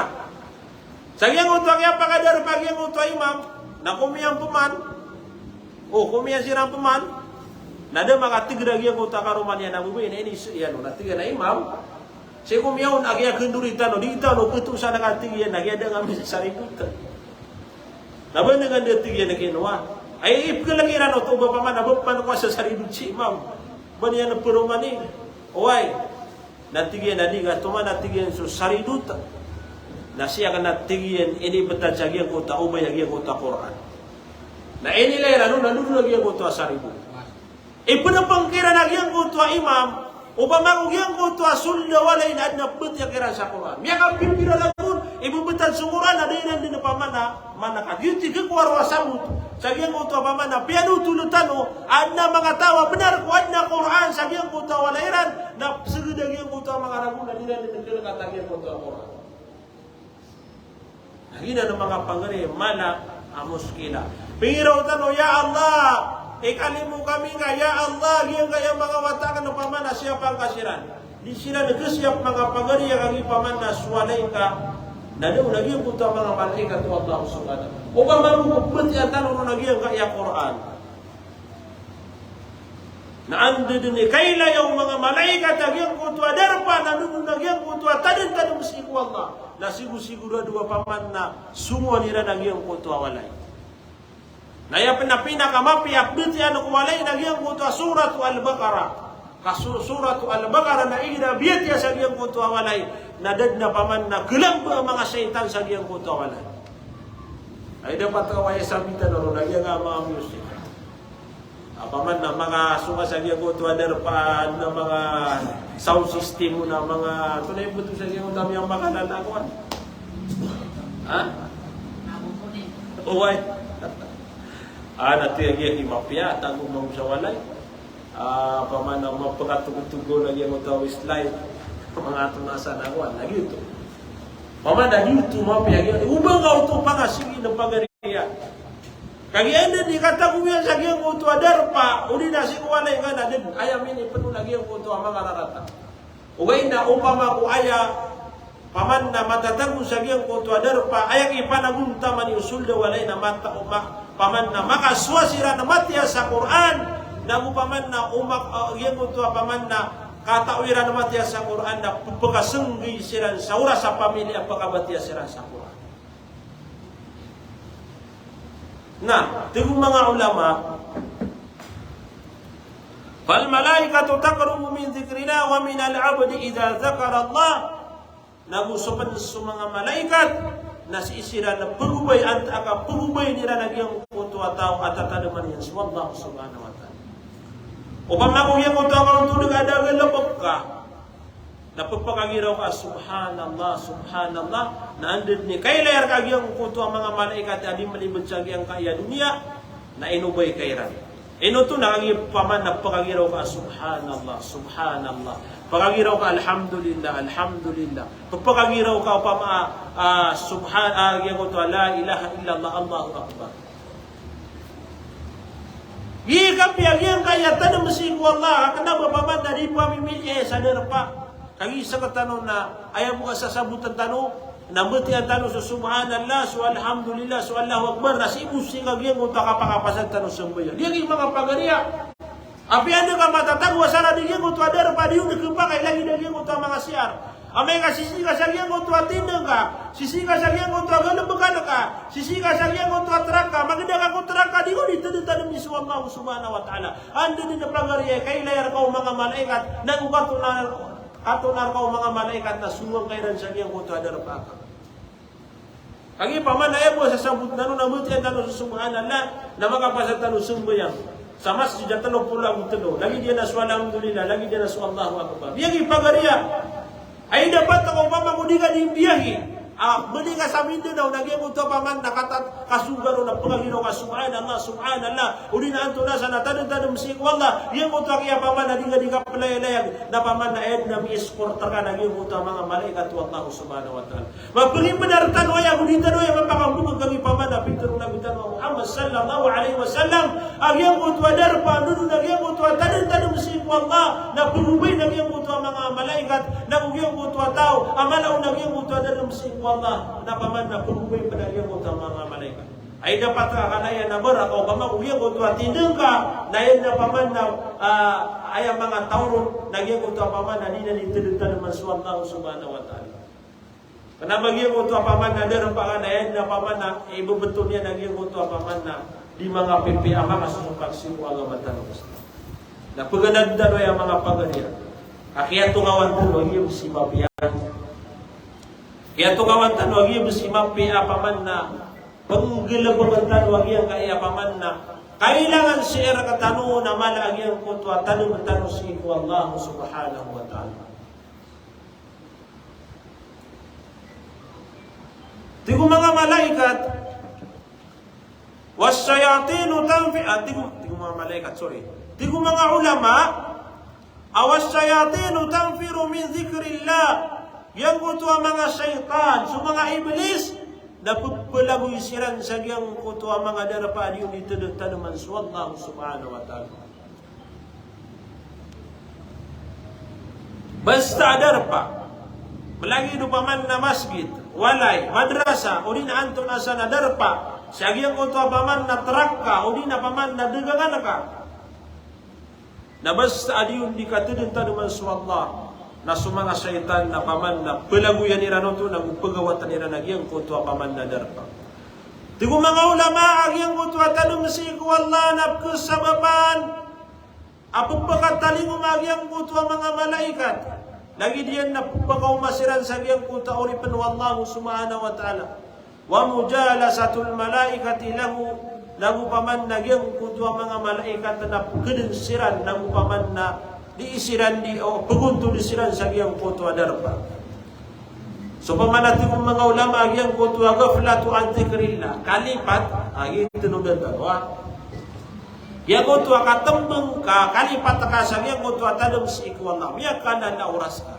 sa giyangkoto a kiyapakadarpa a giyangkoto a imam, na komiyan pman, o, komiyan siran pman, na da makatigr a giyangkoto a karoma niyan a babay na iniiza iyan on, na tig iyan a imam, sii ko miyaona a kiyakndori tano, di tano ptosan a katig iyan a kiyadaan ami sa saridot. Na ba dn a tig iyan a kinowa. Ay, ipkhalk iran oto ba paman a ba pman kowa sa saridot si imam. Ba niyan pharomani. Oway. Na tig iyan a di ka, toman a tig iyan so saridot. Na sii akn a tig iyan inibtad sa giyangkoto a obay a giyangkoto a Qur'an. Na inilay iran on na dodo a giyangkoto a saridot. Ipnpng kiran a giyangkoto a imam, opama ko giyangkoto a sold a walay na adn a pmbatiya kiran sa Qur'an. Miyakapipira ragon, ibmbtad so Qur'an na da iran dn paman a, maana ka giyoto i khakowa roo a sabot sa giyangkoto a paman a piyanotol tano, adn a manga taw a bnar ko adn a Qur'an sa giyangkoto a walay iran, na psgd a giyangkoto a manga ragon na di iran dn khalkat a giyangkoto a Qur'an. Na giyanan manga pagari, mala a muskila. Pingiraw tano, ya Allah, ikalimo kami ngka, ya Allah, giyangkaya manga wata akn opama na siyapa ngka siran. Di siran khasiyap manga pagari a kagiya opama na so walay ngka. Na da on a giyangkoto a manga malaikat o Allah subhanahu wa ta'ala. Opama mambo ko batiya tano ron a giyangkaya Qur'an. Na anda dn i kailaya o manga malaikat a giyangkoto a darpa, na anda dn a giyangkoto a tadntadm sii ko Allah. Na sigosigorado a paman na songowan iran a giyangkoto a walay. Na aya pn a pinakamapiya a batiya ko walay na giyangkoto a Suratu Al-Baqarah. Ka Sur-, Suratu Al-Baqarah na igira biyatiya sa giyangkoto a walay, na da dn a paman na kalamba a manga shaytan sa giyangkoto a walay. Ay dapat ka waya sabitan ron a giyangkaya manga music. A paman na manga songa sa giyangkoto a darpa na manga sound system na manga, antonaa i btad sa giyangkoto a manga lalakowan. Ha? Oway. Ah, na tiya giya di mapiya, tago mambo sa walay. Ah, paman na mapakatogotogo na giyangkoto a Westlife. Manga antonaa san a kowan, na giyoto. Paman na giyoto mapiya giya. Oba nga oto pangasigi na pagariya. Kagiya anda di katago iyan sa giyangkoto a darpa, odi na sii ko walay nga na da dn. Aya minipno na giyangkoto a manga rarata. Ogaid na opama ko aya, paman na matatago sa giyangkoto a darpa, aya kipanagontaman i soled a walay na mata-, ma-, paman na makasowa siran matiya sa Qur'an, nago paman na omak-, ah, giyangkoto a paman na katao iran matiya sa Qur'an na pphakasnggay siran sa oras a pamilya a pkabatiya siran sa Qur'an. Na, tig o manga ulama, "Fal malaikatu taqrubu min dhikrillah wa minal abdi idha dhakara Allah." Nago so pn so manga malaikat na sii siran pagobay antaa ka pagobay iran a giyangkoto a taw a tatadman iyan so Allah subhanahu wa ta'ala. Opama ko giyangkoto a kaontod ka da a galbk ka, na pphakagiraw ka, "Subhanallah, subhanallah." Na anda dn i kailaya rka a giyangkoto a manga malaikat a di mlibd sa giyangkaya doniya, na inobay ka iran. Ino oto na kagiya paman na pphakagiraw ka, "Subhanallah, subhanallah." Pphakagiraw ka, "Alhamdulillah, alhamdulillah." Pphakagiraw ka opama, ah, subhan-, ah, giyangkoto a la ilaha illallah, Allahu Akbar. Giya kapiya giyangkaya tadm sii ko Allah, kna ba paman na di pamimiliya sa darpa. Kagiya sktano na aya bo a sasabotn tano, na mbatiya tano so subhanallah, so alhamdulillah, so Allahu Akbar, na sii bo sii ka giyangkoto a kapakapasad tano sambayang. Di giya manga pagariya. Apiya anda ka matatago a sarani giyangkoto a darpa, di on khapakay lagid a giyangkoto a manga C R. Amay ka sisii ka sa giyangkoto a tindg ka, sisii ka sa giyangkoto a galbkan ka, sisii ka sa giyangkoto a trak ka, magda ka ko trak ka, di ko di tadntadm iyan so Allah subhanahu wa ta'ala. Anda dn a pagariya i kailaya rka o manga malaikat, nago katonar, katonar ka o manga malaikat na songowan ka iran sa giyangkoto a darpa ka. Kagiya paman na aya bo a sasabotn tano na mbatiya tano so subhanallah, na makapasad tano sambayang sa masjid a tlo polo ago tlo, lagid iyan a so alhamdulillah, lagid iyan a so Allahu Akbar. Di giya pagariya. Ay dapat ka opama ko di ka di mbiyahi. Ah, mani ka sa Mindanao na giyangkoto a paman na katat-, kasoga ron na pphakagiraw ka, "Subhanallah, subhanallah." Odi na antonaa san a tadntadm sii ko Allah. Giyangkoto a kiya paman na di ka di kaplayalayag. Na paman na aya dn a mi-escort rka na giyangkoto a manga malaikat o Allah subhanahu wa ta'ala. Mapagimbenar tano aya, go di tano aya mapakambokag kagiya paman a pitharo o Nabi tano a Muhammad sallallahu alaihi wasallam a giyangkoto a darpa, anda dn a giyangkoto a tadntadm sii ko Allah, na pagobay na giyangkoto a manga malaikat, nago giyangkoto a taw a mala on a giyangkoto a tadm sii ko Allah, na paman na pagobay pn a giyangkoto a manga malaikat. Ay dapat ka kanaya na bara ka opama ko giyangkoto a tindg ka, na aya dn a paman na, ah, aya manga taw ron, na giyangkoto a paman na di dn i tadntadman so Allah subhanahu wa ta'ala. Kna ba giyangkoto a paman na darpa ka na aya dn a paman na ibbtho niyan a giyangkoto a paman na di manga pipiya a manga sosopak sii ko agama tano. Na pganadn tano aya manga pagariya. Ka kiyatongawan tano a giya bo si mapiya. Kiyatongawan tano a giya bo si mapiya a paman na pnggalbkn tano a giyangkaya paman na kailangan sii rktano na mala a giyangkoto a tadm tano sii ko Allah subhanahu wa ta'ala. Tig o manga malaikat, "Wash-shayatinu tanfi-," ah, tig o, tig o manga malaikat, sorry. Tig o manga ulama, a, "Wash-shayatinu tanfiru min dhikrillah." Giyangkoto a manga shaytan, so manga iblis, na pphalagoy siran sa giyangkoto a manga darpa a di on i tadntadman so Allah subhanahu wa ta'ala. Basta a darpa, lagid o paman na masgit, o walay, madrasa, odi na antonaa san a darpa, sa giyangkoto a paman na trak ka, odi na paman na dagangan ka. Na basta a di on di katadntadman so Allah, na so manga shaytan na paman na pelagoyan iran oto, na go pegawatan iran a giyangkoto a paman na darpa. Tig o manga ulama a giyangkoto a tadm sii ko Allah na pekesabapan a pepakatalingoma a giyangkoto a manga malaikat. Lagid iyan na pepakaoma siran sa giyangkoto a oripen o Allah subhanahu wa ta'ala. Wa mujalasatul malaikati lahu, na go paman na giyangkoto a manga malaikat na pekeden siran, na go paman na di siran di, o, pegontod siran sa giyangkoto a darpa. So paman a tig o manga ulama a giyangkoto a ghaflatu an dhikrillah, kalipat, a giyangkoto a darpa. Giyangkoto a katembeng ka, kalipat ka sa giyangkoto a tadm sii ko Allah. Miyakalala oras ka.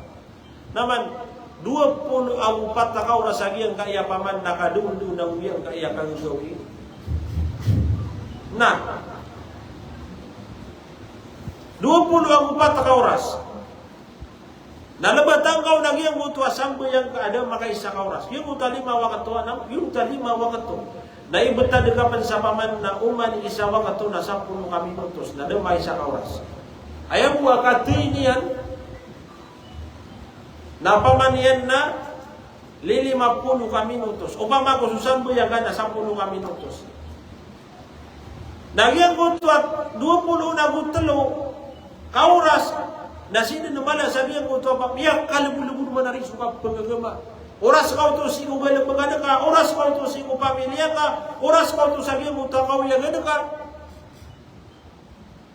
Na man, dowa polo ago pat ka oras a giyangkaya paman na kadondow na giyangkaya kagagawii. Na dowa polo ago pat ka oras. Na lebatan ka on a giyangkoto a sambayang ka a da makaisa ka oras. Giyangkoto a lima wakto, na giyangkoto a lima wakto. Na ibetad ka pen sa paman na oman i isa wakto na sapolo ka minutos, na da makaisa ka oras. Aya bo a katey niyan, na paman iyan na lilima polo ka minutos. Opama ko so sambayang ka na sapolo ka minutos. Na giyangkoto a dowa polo ago telo ka oras, na sii den mala sa giyangkoto a paman, miyakalebodlebod man a ri so kapagagama. Oras ka oto sii ko galebek ka, oras ka oto sii ko pamilya ka, oras ka oto sa giyangkoto a kaoyagan ka.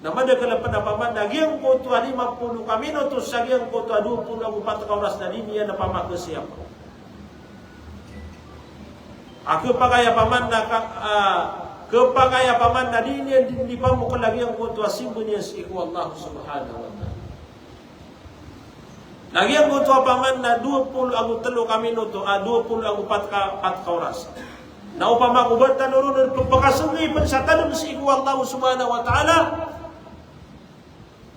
Na madakel a pen a paman na giyangkoto a lima polo ka minutos sa giyangkoto a dowa polo ago pat ka oras na di niyan a pamakesiyapa. A kepakay a paman na ka, a, kepakay a paman na di niyan di, di pamokel a giyangkoto a simba niyan sii ko Allah subhanahu wa ta'ala. Na giyangkoto a paman na dowa polo ago telo ka minuto, a, dowa polo ago pat ka, pat ka oras. Na opama ko ba tano ron pepakasenggi pen sa tadm sii ko Allah subhanahu wa ta'ala.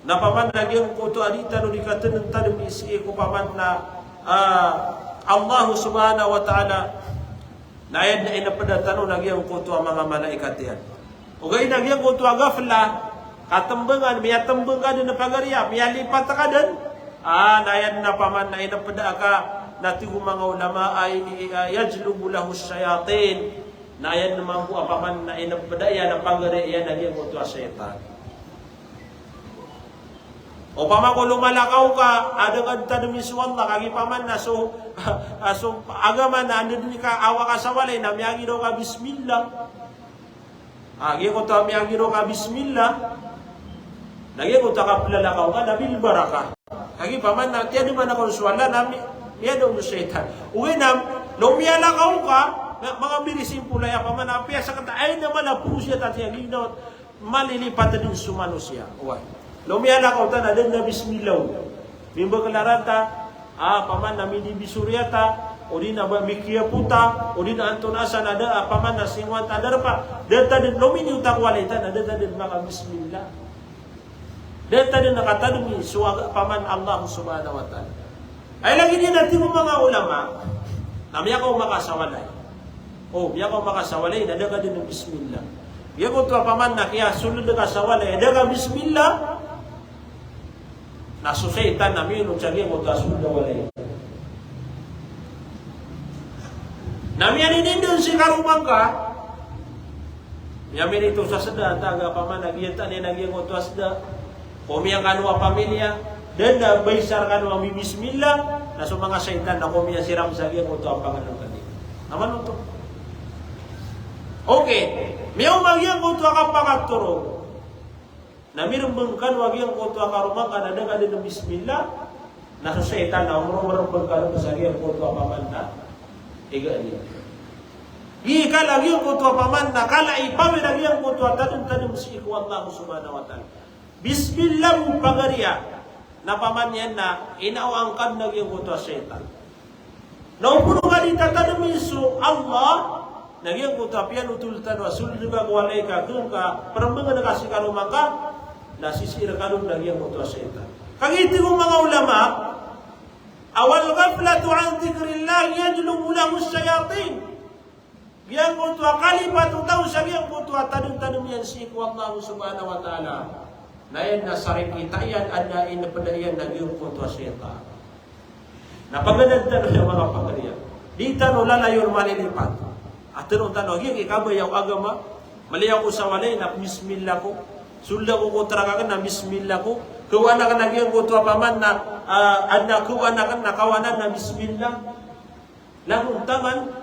Na paman na giyangkoto a di tano di katadntadmi sii ko paman na, a, Allah subhanahu wa ta'ala. Na aya den a inepeda tano na giyangkoto a manga malaikat iyan. Ogaid na giyangkoto a ghafla, katembengan, miyatembeng ka den a pagari a, miyalipat ka den. A, na aya den a paman na inepeda ka, na tig o manga ulama a, a, yajlubu lahu shayatin. Na aya den mambo a paman na inepeda iyan a pagari iyan na giyangkoto a shaytan. Opama ko lomalakaw ka, a da ka di tadmi so Allah, kagiya paman na so, a, so agama na anda den ka awa ka sa walay na miyagiraw ka bismillah. A, giyangkoto a miyagiraw ka bismillah. Na giyangkoto a kaplalakaw ka na bil barakah. Kagiya paman na tiyadman ako so Allah na mi-, miyada on so shaytan. Ogaid na, o miyalakaw ka, na manga very simple aya paman na apiya sekta, aya na mala porosiya ta tiya ginawa. Malilipat den so manosiya. Oway. Lomiyalakaw ta na da den a bismillah. Mimbekelaran ta, a, paman na midibisoriya ta, odi na ba mikiyapo ta, odi na antonaa san a da, a, paman na singowan ta a darpa. Da ta den lominiyo ta ko walay ta na da ta den makabismillah. Da ta den a katadmi so aga-, paman Allah subhanahu wa ta'ala. Aya lagid iyan a tig o manga ulama, na miyakaoma ka sa walay. O, miyakaoma ka sa walay, na da ka den bismillah. Giyangkoto a paman na kiyasold ka sa walay, da ka bismillah. Na so shaytan na miyonon sa giyangkoto a sold a walay. Na miyanindindon si karoma ngka, miyaminito sa seda, taga paman a giyangkaya na giyangkoto a seda. Komiya kano a pamilya, da den a ba isa rekano a mibismillah, na so manga shaytan na komiya siran sa giyangkoto a pangenengken iyan. Aman oto. Okay. Miyaoma giyangkoto a kapakatorog. Na mirembeng kano a giyangkoto a karoma ngka na da ka den bismillah, na so shaytan na omro-, mirembeng kano sa giyangkoto a paman na iga niyan. Gii kala giyangkoto a paman na kala i pawid a giyangkoto a tadem-tadem sii ko Allah subhanahu wa ta'ala. Bismillah bo pagariya. Na paman iyan na inaoan ka den a giyangkoto a shaytan. Na o phoon ka di tatademi so Allah, na giyangkoto a piyanotol tano a sold ka ko walay ka, keng ka, perembengen ka si karoma ngka, na sisii rekano den a giyangkoto a shaytan. Kagiya tig o manga ulama, Wal ghaflatu an dhikrillah yajlubu lahu shayatin. Giyangkoto a kalipat o taw sa giyangkoto a tadmtadm iyan sii ko Allah subhanahu wa ta'ala, na aya na sarikita iyan, adn a inpda iyan na giyangkoto a shaytan. Na paganad tano aya manga pagari a, di tano lalayon malilipat. A tano tano, giyangkai kabaya o agama, maliyo ako sa walay na bismillah ako. Sold ako ko trak akn na bismillah ako. Kawaan akn a giyangkoto a paman na, ah, adn a kawaan akn na kawanan na bismillah. Langon taman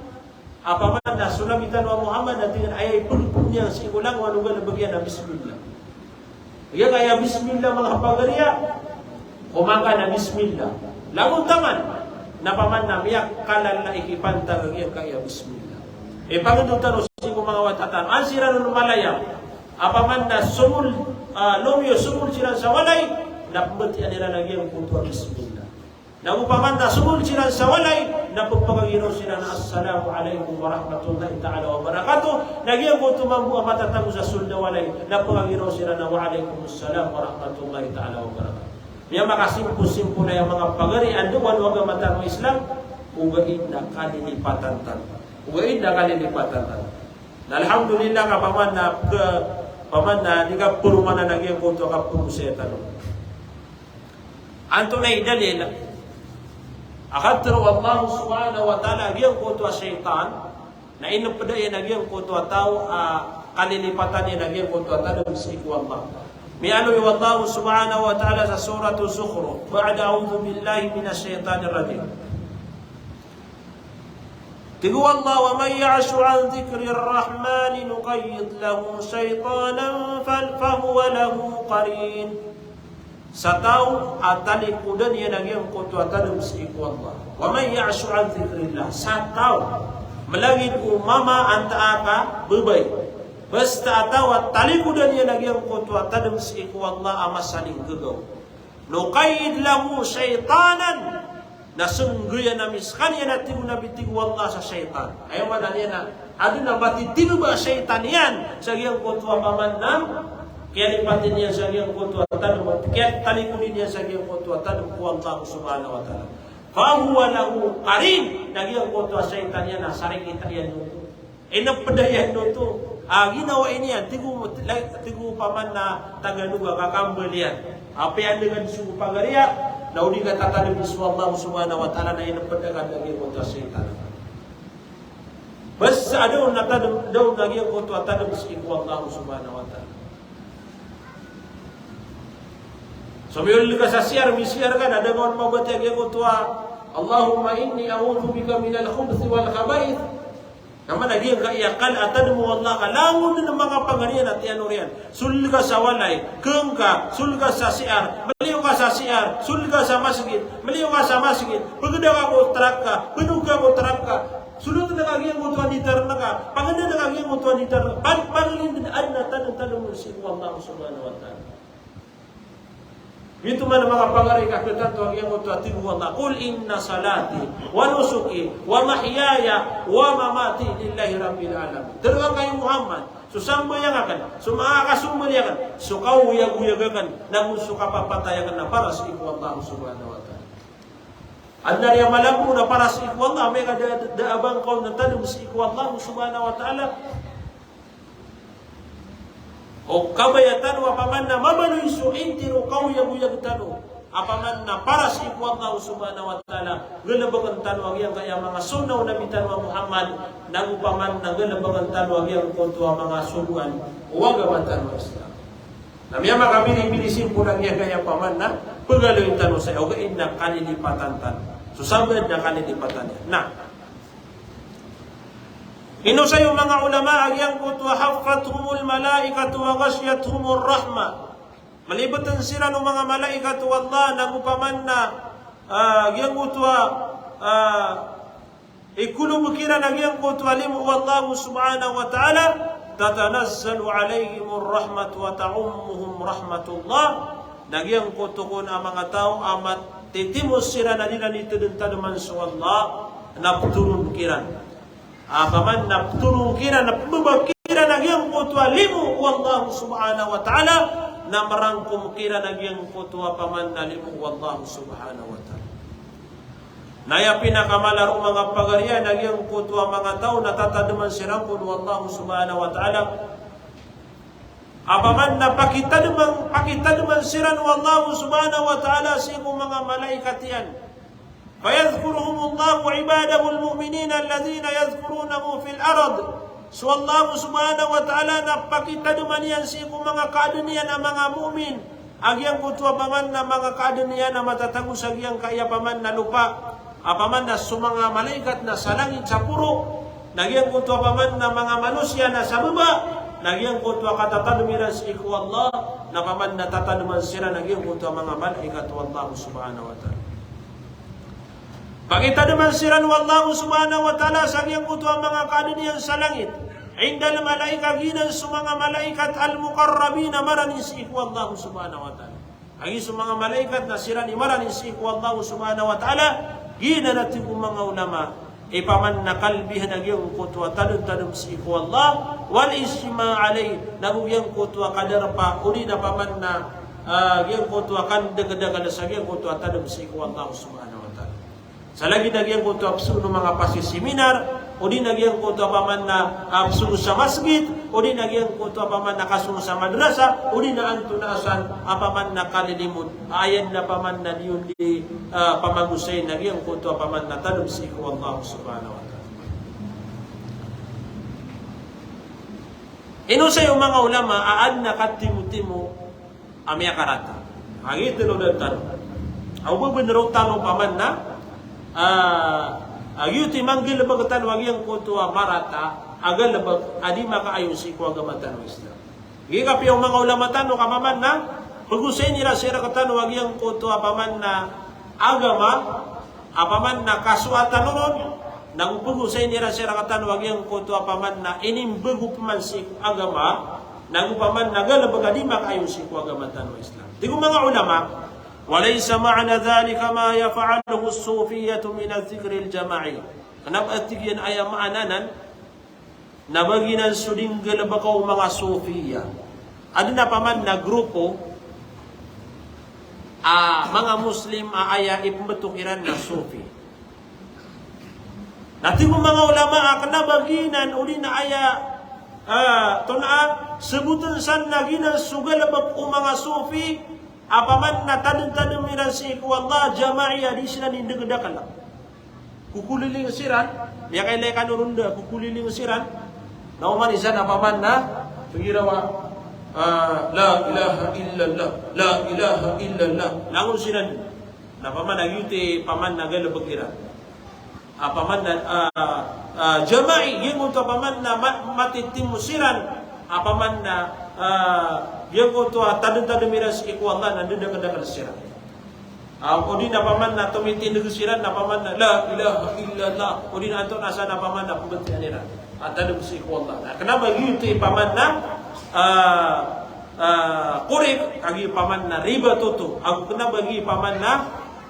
a paman na so Nabi tano a Muhammad na tig iyan a aya ipnpn iyan sii ko langowan o galbk iyan na bismillah. Giyangkaya bismillah manga pagari a, komakan a bismillah. Langon taman na paman na miyakalala i kipantag a giyangkaya bismillah. Ipangndao tano sii ko manga wata tano. An siran on malaya a paman na somold, ah, lomiyo somold siran sa walay, na pmbatiya iran a giyangkoto a bismillah. Na opama na somold siran sa walay, na pphagiraw siran a, "Assalamu alaikum warahmatullahi ta'ala wabarakatuh." Na giyangkoto mambo a matatago sa sold a walay, na pphagiraw siran a, "Wa alaikumussalam warahmatullahi ta'ala wabarakatuh." Miyamakasimposimpo na aya manga pagari a ndao o agama tano a Islam, ogaid na kalilipatan tano. Ogaid na kalilipatan tano. Na alhamdulillah ka paman na, ka, paman na di ka poromanan a giyangkoto a kapagosaya tano. Antonaa i dalil a katharo o Allah subhanahu wa ta'ala a giyangkoto a shaytan na inpda iyan a giyangkoto a taw a kalilipatan iyan a giyangkoto a tadm sii ko Allah? Miyaaloy o Allah subhanahu wa ta'ala sa Surat Az-Zukhruf, ba'da a'udhu billahi minash shaytanir rajim. Tig o Allah, "Wa man ya'shu an dhikrir rahmani nuqayyid lahu shaytanan fa-, fahuwa lahu qarin." Sa taw a talikodan iyan a giyangkoto a tadm sii ko Allah. "Wa man ya'shu an dhikrillah." Sa taw, mlagid o mama antaa ka babay. Basta a taw a talikodan iyan a giyangkoto a tadm sii ko Allah a masa a linggagaw. Nuqayyid lahu shaytanan. Na snggayan ami skaniyan a tig o Nabi, tig o Allah, sa shaytan. Aya maana niyan na adn a matitino ba a shaytan iyan sa giyangkoto a paman na kiyalipati niyan sa giyangkoto a tadm, kiyatalikodan iyan sa giyangkoto a tadm ko Allah subhanahu wa ta'ala. Fahuwa lahu qarin, na giyangkoto a shaytan iyan na sarikita iyan oto. Inpda iyan oto a ginawai niyan, tig o, tig o paman na Tagalog a kakambal iyan. Apiya andagan so pagari a, na o di ka tatadm so Allah subhanahu wa ta'ala na inpda ka a giyangkoto a shaytan. Basta a da on a tadm, da on a giyangkoto a tadm sii ko Allah subhanahu wa ta'ala. So miyold ka sa C R, mi-C R ka na da ka on mabatiya a giyangkoto a, "Allahumma inni a'udhu bika minal khubuthi wal khaba'ith." Na maana giyangkaya kala a tadm o Allah ka langon dn a manga pagari a tiyan oriyan. Sold ka sa walay, kn ka, sold ka sa C R, maliyo ka sa C R, sold ka sa masgit, maliyo ka sa masgit, pgda ka ko trak ka, pnog ka ko trak ka, sold ka giyangkoto a ditar ka, pagda ka giyangkoto a ditar ka, pag-, pagari dn adn a tadm-tadm on sii ko Allah subhanahu wa ta'ala. Giyoto man a manga pagari ka khatanto a giyangkoto a tig o Allah, "Qul inna salati wa nusuki wa mahyaya wa mamati lillahi rabbil alamin." Tharoa ngka, hay Muhammad, so sambayang akn, so manga kasombali akn, so kaoyagoyag akn, nago so kapapatay akn na para sii ko Allah subhanahu wa ta'ala. Adn a riya malambo na para sii ko Allah, amay ka da, da a ba ngka on tadm sii ko Allah subhanahu wa ta'ala. O kabaya tano a paman na mabaloy so intiro kaoyagoyag tano a paman na para sii ko Allah subhanahu wa ta'ala, galbkn tano a giyangkaya manga sunnah o Nabi tano a Muhammad, nago paman na galbkn tano a giyangkoto a manga sogoan o agama tano a Islam. Na miyamakabiribiri simpol a giyangkaya paman na pagaloy tano sa ogaid na kalilipatan tano. So sabaad na kalilipatan iyan. Na Inosay o manga ulama a giyangkoto a haffathumul malaikatu wa ghashiyathumur rahmah. Malibtn siran o manga malaikat o Allah, nago paman na, ah, giyangkoto a, ah, ikolob kiran a giyangkoto a limo o Allah subhanahu wa ta'ala, tatanazzalu alaihimur rahmatu wa ta'ummuhum rahmatullah. Na giyangkoto kon a manga taw a matitimo siran a di iran tadmtadman so Allah, na ptoron kiran. A paman na ptoron kiran, na pmbaba kiran a giyangkoto a limo o Allah subhanahu wa ta'ala, na mrangkom kiran a giyangkoto a paman na limo o Allah subhanahu wa ta'ala. Na aya pinakamala o manga pagari iyan a giyangkoto a manga taw na tatademan siran ko Allah subhanahu wa ta'ala. Apaman na pakitademan, pakitademan siran o Allah subhanahu wa ta'ala sii ko manga malaikat iyan. Fayadhkuruhumullahu ibadahul mu'minin alladhina yadhkurunahu fil ard. So Allah subhanahu wa ta'ala na pakitademan iyan sii ko manga kaaden iyan a manga mu'min a giyangkoto apaman na manga kaaden iyan a matatago sa giyangkaya apaman na lopa. Apaman na so manga malaikat na sa langit sa poro, na giyangkoto apaman na manga manosiya na sa baba, na giyangkoto a katatadem iran sii ko Allah, na apaman na tatademan siran a giyangkoto a manga malaikat o Allah subhanahu wa ta'ala. Pakitademan siran o Allah subhanahu wa ta'ala sa giyangkoto a manga kaaden iyan sa langit. Indal malaika, giyanan so manga malaikat al-muqarrabin a marani sii ko Allah subhanahu wa ta'ala. Agi so manga malaikat na siran i marani sii ko Allah subhanahu wa ta'ala, giyanan a tig o manga ulama, ipaman na kalbihan a giyangkoto a tademtadem sii ko Allah, wal ijtima' alayh, nago giyangkoto a kadarpa, odi na apaman na, ah, giyangkoto a kandakdakl sa giyangkoto a tadem sii ko Allah subhanahu wa ta'ala. Sa lagid a giyangkoto a psogo o manga pasisiminar, odi na giyangkoto apaman na, ah, psogo sa masgit, odi na giyangkoto apaman na kasogo sa madrasa, odi na antonaa san apaman na kalilimod. Aya den apaman na di on di, ah, pamagosayin a giyangkoto apaman na tadem sii ko Allah subhanahu wa ta'ala. Inosay o manga ulama a aden a katimotimo a miyakarata. Agi tlo den tano. Aw ba bener o tano apaman na, ah, agi oto i manggalebek tano a giyangkoto a marata a galebek a di makaayon sii ko agama tano Islam. Agi kapiya o manga ulama tano ka apaman na pegosayin iran sii rektano a giyangkoto apaman na agama, apaman na kasoatan on, nago pegosayin iran sii rektano a giyangkoto apaman na inimbego peman sii ko agama, nago apaman na galebek a di makaayon sii ko agama tano Islam. Tig o manga ulama, wa laysa ma'na dhalika ma yaf'aluhu as-sufiyyatu min adh-dhikril jama'i. Kena ba tig iyan aya maana nan, na ba giyanan so di nggalebeka o manga Sufiya. Aden apaman na grupo a manga Muslim a aya ipembetok iran na Sufi. Na tig o manga ulama a kena ba giyanan odi na aya, ah, tonaa, seboten san na giyanan so galebek o manga Sufi, apaman na tademtadem iran sii ko Allah, jama'i a di siran indakdakl. Kokoliling siran, miyakailay kano ronda, kokoliling siran. Na oman isan apaman na, pegirawa, ah, la ilaha illallah, la ilaha illallah. Langon siran, na apaman na giyoto i apaman na galebek iran. Apaman na, ah, ah, jama'i, giyangkoto apaman na ma-, matitimo siran, apaman na, ah, giyangkoto a tademtadem iran sii ko Allah na ndadakdakl siran. Ah, odi na apaman na tomitindeg siran na apaman na la ilaha illallah. Odi na antonaa san apaman na pembatian iran a tadem sii ko Allah. Na kena ba giyoto i apaman na, ah, ah, korek, agi apaman na ribat oto. Ago kena ba gi apaman na,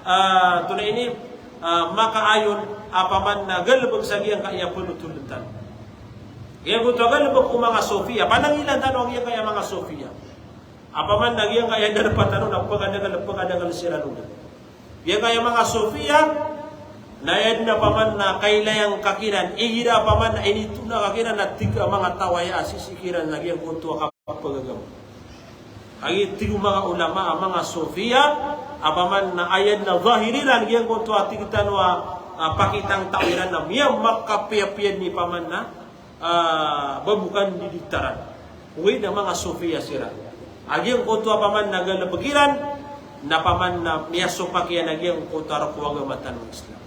ah, tonaa ini, ah, makaayon apaman na galebek sa giyangkaya panotolen tano. Giyangkoto a galebek o manga Sufiya. Panangilan tano a giyangkaya manga Sufiya. Apaman na giyangkaya darpa tano na pekadakl, pekadakl siran oda. Giyangkaya manga Sufiya, na aya den apaman na kailayang ka kiran, igira apaman na initona ka kiran na tig a manga taw a aya a sisii kiran na giyangkoto a kapagagama. Agi tig o manga ulama a manga Sufiya, apaman na aya den a zahir iran giyangkoto a tig tano a, a pakitangtaw iran na miyamakapiyapiya den i apaman na ah, ba bokan di ditaran. Ogaid na manga Sufiya siran. A giyangkoto apaman na galebek iran, na apaman na miyasopak iyan a giyangkoto a roo ko agama tano Islam.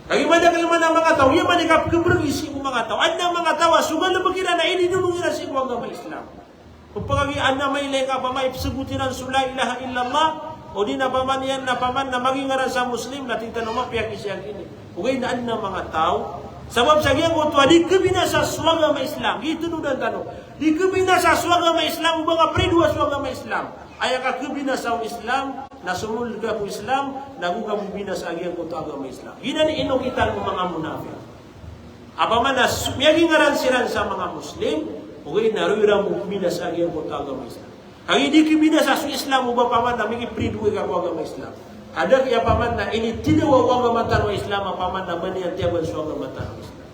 Kagiya madakl man a manga taw, iya man i kapegeberegi sii ko manga taw. Aden a manga taw a so galebek iran na inidolong iran sii ko agama Islam. Pepagagi aden a mailay ka apaman ipesebot iran so la ilaha illallah, odi na apaman iyan na apaman na magingaran sa Muslim, na tig tano mapiya ki siya kini. Ogaid na aden a manga taw. Sabap sa giyangkoto a di kebinasa so agama Islam. Giyoto den tano. Di kebinasa so agama Islam, o ba nga pridoa so agama Islam. Aya kakebinasa o Islam, na somold ka ko Islam, na go ka mbinasa a giyangkoto agama Islam. Giyanan i inokitan o manga munafik. Apaman na s-, miyagingaran siran sa manga Muslim, ogaid na roo iran bo mbinasa a giyangkoto a agama Islam. Kagiya di kebinasa so Islam o ba apaman na mikipridoa ka ko agama Islam. Adak i opama na initidawa o agama tano a Islam, opama na ba niyan tiyaban so agama tano a Islam.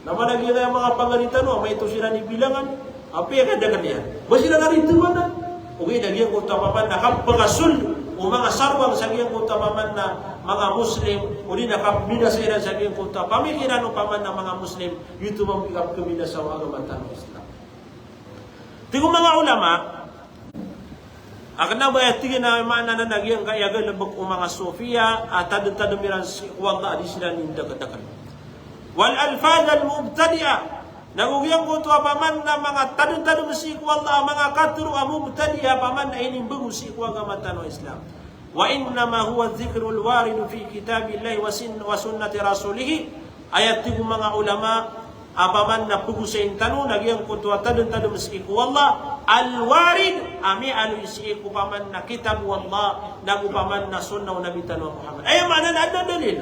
Na mana giya manga pagari tano, amay to siran i bilangan, apiya ka da kaniyan. Ba siran a ritemanan. Ogaid na giyangkoto opama na kapakasold o manga sarwang sa giyangkoto opama na manga Muslim, odi na kapminasa iran sa giyangkoto pamikiran opama na manga Muslim, giyoto mambo i kapkaminasa o agama tano a Islam. Tig o manga ulama, a kena ba aya tig iyan a maana anan a giyangkaya galebek o manga Sufiya, a tadetadem iran sii ko Allah a di siran indakadakel. Wal alfaz al mubtadi'ah, nago giyangkoto opama na manga tadetadem sii ko Allah, a manga katero a mubtadi'ah, opama na inimbego sii ko agama tano a Islam. Wa innama huwa dhikrul warid fi kitabillahi wa sin-, wa sunnati rasulih. Aya tig o manga ulama, opama na pegosayin tano na giyangkoto a tadetadem sii ko Allah, al-warid, a miyaaloy sii ko opama na kitab o Allah, nago opama na sunnah o Nabi tano a Muhammad. Aya maana na aden a dalil.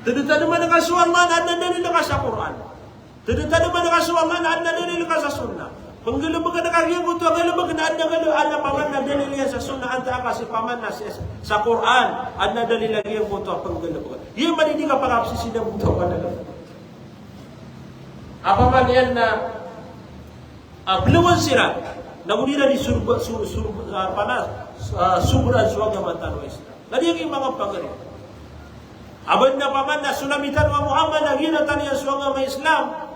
Tadetademan ka so Allah na aden a dalil ka sa Qur'an. Tadetademan ka so Allah na aden a dalil ka sa sunnah. Penggalebeken ka giyangkoto a galebek na aden a dalil, aden a opama na dalil iyan sa sunnah, antaa ka si opama na sa, sa Qur'an, aden a dalil a giyangkoto a penggalebek. Iya man i di kapakapsisi na buta ka na. Opama niyan na, ah, belawan siran, nago di iran di surba, su-, sur-, ah, opama na, ah, sobraan so agama tano a Islam. Na di aya manga pagari. Aden a opama na so Nabi tano a Muhammad a ginanatan iyan so agama Islam.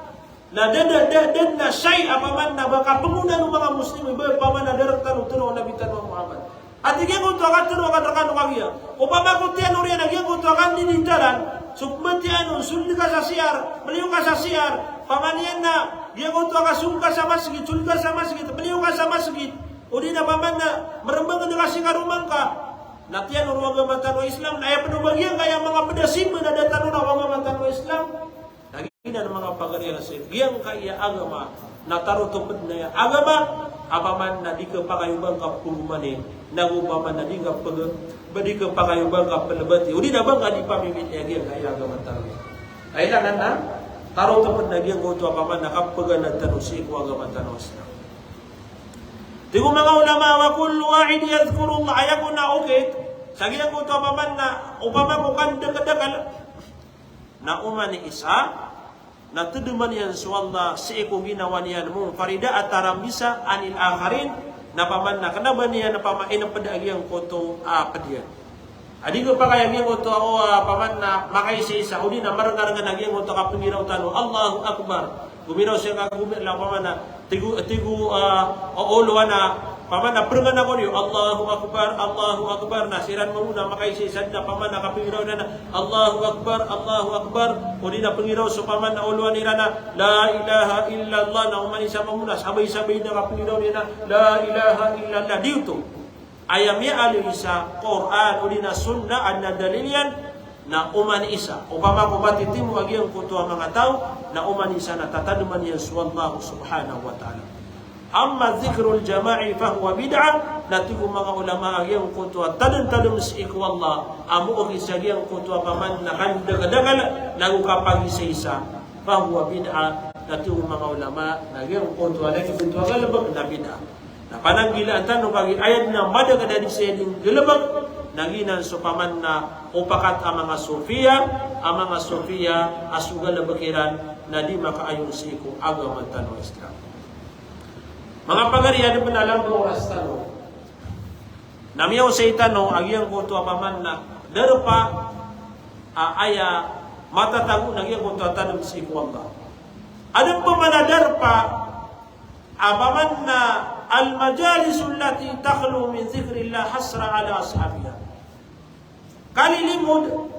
Na da, da, da, da, na shay a opama na ba kapengonan o manga Muslim, ba opama na da rektano tero o Nabi tano a Muhammad. Ati giyangkoto a katero a karektano kagiya. Opama ko tiyan oriyan a giyangkoto a kandiditaran, so pembatiyan on, sold ka sa C R, meliyo ka sa C R, opama niyan na giyangkoto a kasong ka sa masgit, sold ka sa masgit, meliyo ka sa masgit, odi na opama na merembang ka si karoma ngka. Na tiyan o roo agama tano a Islam, na aya pen o ba giyangkaya manga ped a simba na da tano roo agama tano a Islam. Na giyanan manga pagari a sii, giyangkaya agama, na tarotop den aya agama, opama na di kepakay o ba ngka pegomani, nago opama na di ngka pege-, ba di kepakay o ba ngka pelebati, odi na ba ngka di pamimiti a giyangkaya agama tano. Kailangan na tarotop den a giyangkoto opama na kapeganad tano sii ko agama tano a Islam. Tig o manga ulama, wa kullu wahid yadhkurullah, aya kon a okit, sa giyangkoto opama na, opama ko kandekedekel, na oman i isa, na tedeman iyan so Allah sii ko ginawa niyan munfarida a tarambisa anil akharin, na opama na kena ba niyan opama ineped a giyangkoto a ped iyan. A di kepakay a giyangkoto a, o, a, opama na makaisaisa, odi na marengarengan a giyangkoto a kapengiraw tano, Allahu Akbar. Gomiraw siya ka gomiraw, opama na, tig o, tig o, ah, o olowan a, opama na, perengan ako niyo, Allahu Akbar, Allahu Akbar, na siran mambo na makaisaisa den a, opama na, kapengiraw iran a, Allahu Akbar, Allahu Akbar, odi na pengiraw so, opama na, olowan iran a, La ilaha illallah, na oman i isa mambo na sabay-sabay den a kapengiraw iran a, La ilaha illallah, di oto. Aya miyaaloy sa Qur'an odi na sunnah, aden a dalil iyan, na oman i isa. Opama ko matitimo a giyangkoto a manga taw, na oman i isa na tatademan iyan so Allah subhanahu wa ta'ala. Amma dhikrul jama'i fahuwa bid'ah, na tig o manga ulama a giyangkoto a tadentadem sii ko Allah, a mookit sa giyangkoto a opama na kandekedekel, nago kapagisaisa, fahuwa bid'ah, na tig o manga ulama, na giyangkoto a lagid oto a galebek na bid'ah. Na pananggilaan tano kagiya aya den a madakadakl a di saya den galebek, na giyanan so opama na opakat a manga Sufiya, a manga Sufiya a so galebek iran na di makaayon sii ko agama tano a Islam. Manga pagari, aya den a lambo oras tano. Na miyaosay tano a giyangkoto a opama na darpa a aya matatago na giyangkoto a tadem sii ko Allah. Aden opama na darpa a opama na al-majalisul lati takhlu min dhikrillah hasra ala ashabiha. Kalilimod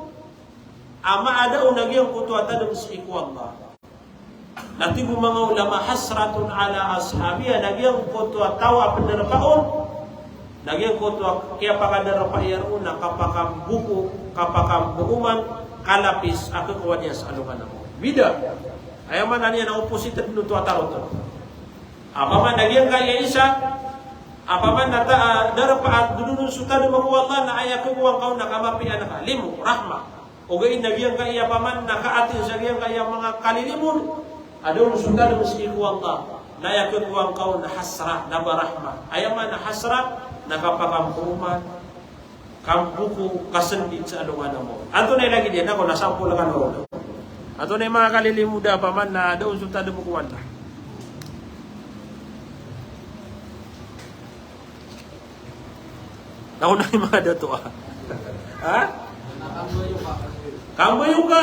a maada on a giyangkoto a tadem sii ko Allah. Na tig o manga ulama, hasratun ala ashabiha, na giyangkoto a taw a pederpa on, na giyangkoto a kiyapakaderpa iyan on na kapakamboko, kapakambooman, kalapis a kekowa niyan sa alongan a maori. Bida. Aya maana niyan na opposite den oto a tarotop. Opama na giyangkaya isa, opama na ta-, a, darpa a dodonon so tadem ko Allah na aya kekowa ngka on na kamapiyaan ka, limo, rahma. Ogaid na giyangkaya opama na kaaten sa giyangkaya manga kalilimod a dodonon so tadem sii ko Allah, na aya kekowa ngka on na hasra, na ba rahma. Aya maana hasra na kapakambooman, Kambo ko kasndit sa alongan a maori. Antonaa i lagid iyan, ako na sampol kano ron. Antonaa i manga kalilimod a paman na da on so tadm ko Allah. Ako na i manga dato a. Ha? Kambayoka.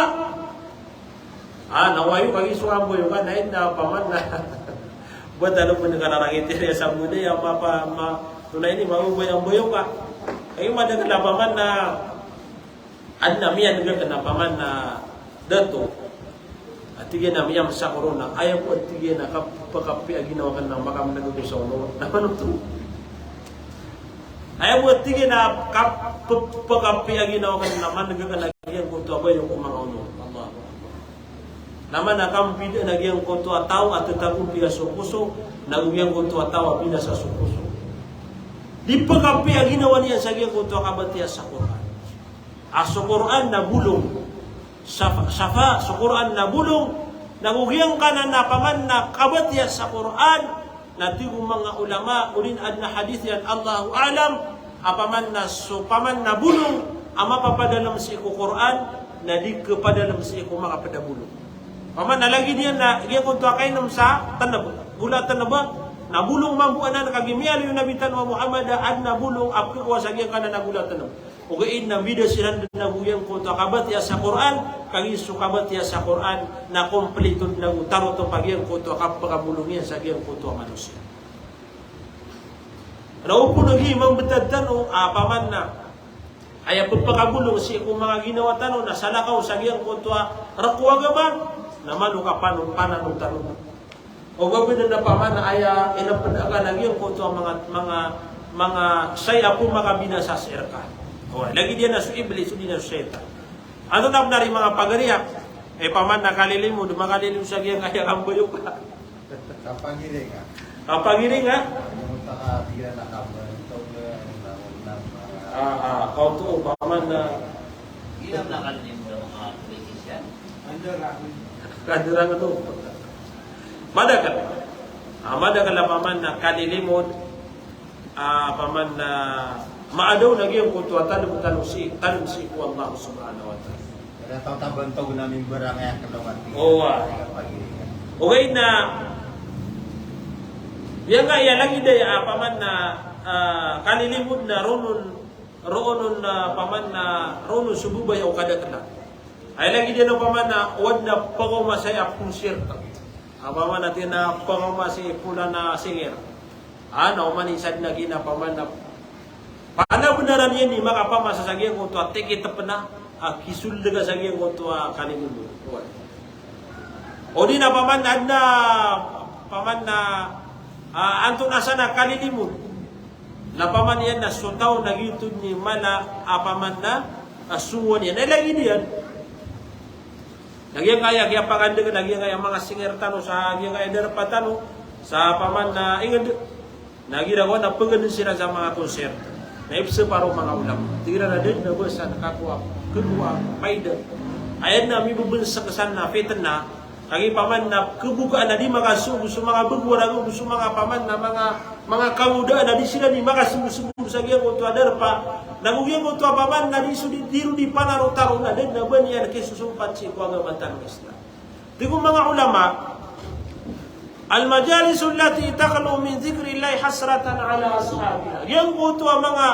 Ah, na wayo kagi so ambayoka, na ina paman na. Ba tano pn ka na rangit iyan sa muna, ya, ma, pa, ma, tona ini, ma, ambayoka. Kayo madakl a paman na, adn a miyan'g akn a paman na dato. A tig iyan a miyamsak ron na, aya bo a tig iyan a kapakapi a ginawa akn na makamn'g ako sa onor. Na manoto. Aya bo a tig iyan a kap-, p-, pakapi a ginawa akn na man'g akn a giyangkoto a bayo ko manga onor. Allahu Akbar. Na mana kambidaan a giyangkoto a taw a tatagompiya so poso, nago giyangkoto a taw a binasa so poso. Di pakapi a ginawa niyan sa giyangkoto a kabatiya sa Qur'an. A so Qur'an na bolong. Safa, safa, so Qur'an na bolong. Nago giyangkanan a paman na kabatiya sa Qur'an, na tig o manga ulama, odi na adn a hadith iyan, Allahu a'lam, a paman na so, paman na bolong a mapapadalm sii ko Qur'an, na di khapadalm sii ko makapd a bolong. Paman na lagid iyan na giyangkoto a kainm sa tnb, gola tnb, na bolong mambo anan, kagiya miyaaloy o Nabi tano a Muhammad a adn a bolong a pkhakowa sa giyangkanan a gola tnb. Ogaid na mbida siran dn ago giyangkoto a kabatiya sa Qur'an, kagiya so kabatiya sa Qur'an na komplito dn ago tarotop a giyangkoto a kapakabolong iyan sa giyangkoto a manosiya. Na opama lagid iyan a mbtad tano a paman na aya pphakabolong sii ko manga ginawa tano na salakaw sa giyangkoto a rk o agama, na malo ka pano, panano tano. O ba bnar na paman na aya inapd akn a giyangkoto a manga, manga, manga saya ko manga binasa sii rka. O, lagid iyan na so Iblis, odi na so shaytan. Antonaa pn ari manga pagari a, e, paman na kalilimod, makalilimod sa giyangkaya ambayoka. Kapagiringa. Kapagiringa? Ano mo ta ka, di na nakabantog, eh, ano na, ano na, ah, ah, kaw to, paman na. Ilan na kalilimod a manga politician? Kandarang. Kandarang ano? Madakl. Ah, madakl a paman na kalilimod, ah, paman na maadaw na giyangkoto a tadm tano sii, tadm sii ko Allah subhanahu wa ta'ala. Kada taw tabantog na mimbar a ngaya kn o mati. Owa. Ogaid na, giyangkaya lagid aya a paman na, ah, kalilimod na ron on, ron on na paman na ron on so babay o kadaklan. Aya lagid iyan o paman na o adn a pkaoma saya a concert. A paman na tig iyan a pkaoma si polan a singer. A, na oman i isa dn a gina paman na panabnaran iyan i makapamasa sa giyangkoto a ticket pn a, a, kisold ka sa giyangkoto a kalilimod. Odi na paman na adn a, paman na, a, antonaa san a kalilimod. Na paman iyan na so taw na giyoto dn i mala a paman na, a, songowan iyan. Na lagid iyan. Na giyangkaya, giyangkaya pagandg, na giyangkaya manga singer tano sa giyangkaya darpa tano sa paman na ingd. Na giragon na pagandg siran sa manga concert. Na ipsapar o manga ulama. Tig iran a da dn a ba san kakowa, kakowa paida. Aya dn a mibabnsik san na fitna. Kagiya paman na khabokaan a di makasogo so manga bgo, ragon so manga paman na manga, manga kawodaan a di siran di makasogosogo sa giyangkoto a darpa. Nago giyangkoto a paman na di so di, di ron di panarotaro na da dn a ba niyan kisosompat sii ko agama tano a Islam. Tig o manga ulama, "Al-majalisu allati takhlu min dhikrillahi hasratan ala ashabiha." Giyangkoto a manga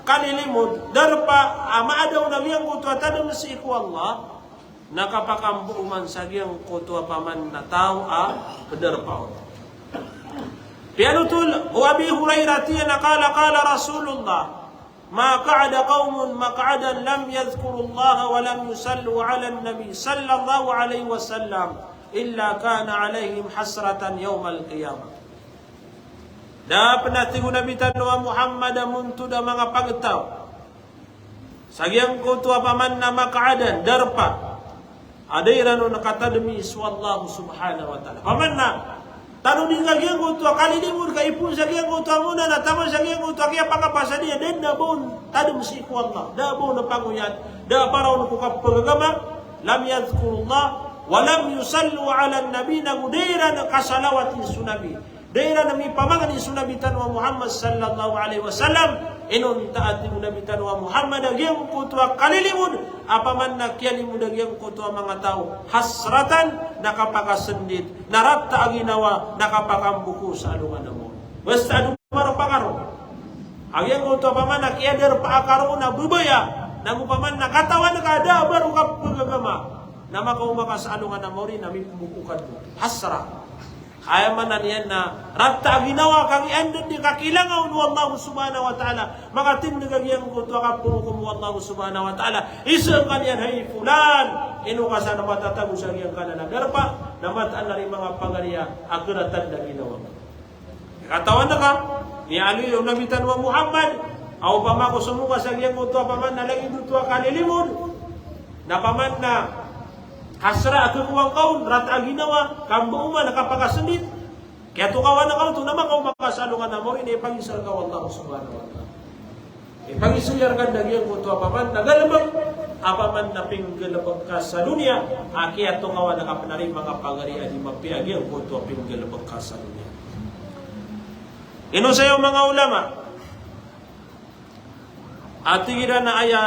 kalilimod, darpa a maadaw na giyangkoto a tadm sii ko Allah, na kapakambo oman sa giyangkoto a paman na taw a pdarpa on. Piyanotol o Abi Hurairah, tig iyan a qala, qala Rasulullah, "Ma qa'ada qawmun maq'adan lam yadhkurullaha wa lam yusallu 'alan nabi sallallahu 'alayhi wasallam illa kana 'alayhim hasratan yawmal qiyamah." Da pn a tig o Nabi tano a Muhammad a montod a manga pagtaw sa giyangkoto a paman na maq'adan, darpa a da iran on katadmi so Allah subhanahu wa ta'ala. Paman na tanodi ka giyangkoto a kalilimod ka ipoon sa giyangkoto a mona na taman sa giyangkoto a kiyapakapasad iyan, da dn a ba on tadm sii ko Allah, da a ba on pangoyat, da a paraon ko kapagagama, lam yadhkurullah, wa lam yusallu 'alan nabi, nago da iran kasalawati so Nabi. Da iran mipamangni so Nabi tano a Muhammad sallallahu alaihi wasallam, inonta a tig o Nabi tano a Muhammad a giyangkoto a kalilimod, opama na kiyalimod a giyangkoto a manga taw, hasratan, na kapakasndit, na rata a ginawa, na kapakamboko sa alongan a maori. Basta ado marpa ka ron. A giyangkoto opama na kiyadarpa ka ron a babaya, na opama na katawan ka da a ba ron kapagagama, na makaoma ka sa alongan a maori na mipmboko ka dn. Hasra. Aya maana niyan na rata a ginawa ka giya anda di kakilanga on o Allah subhanahu wa ta'ala. Makatindg a giyangkoto a kaphokom o Allah subhanahu wa ta'ala. Isa ka niyan, hay fulan, ino ka san a matatago sa giyangkanan a darpa, na mataan a ri manga pagari a kratanda ginawa. Katawan ka, miyaaloy o Nabi tano a Muhammad, a opama ko somoka sa giyangkoto a opama na lagid oto a kalilimod, na opama na hasra a khakowa ngka on, rata a ginawa, kambaoma na kapakasndit. Kiyatokawan ka oto na makaoma ka sa alongan a maori na ipagisar ka o Allah subhanahu wa ta'ala. Ipagisar ka na giyangkoto a opama na galbk, opama na pinggalbk ka sa doniya, a kiyatokawan ka pn a ri manga pagari a di mapiya a giyangkoto a pinggalbk ka sa doniya. Ino saya o manga ulama a tig iran a aya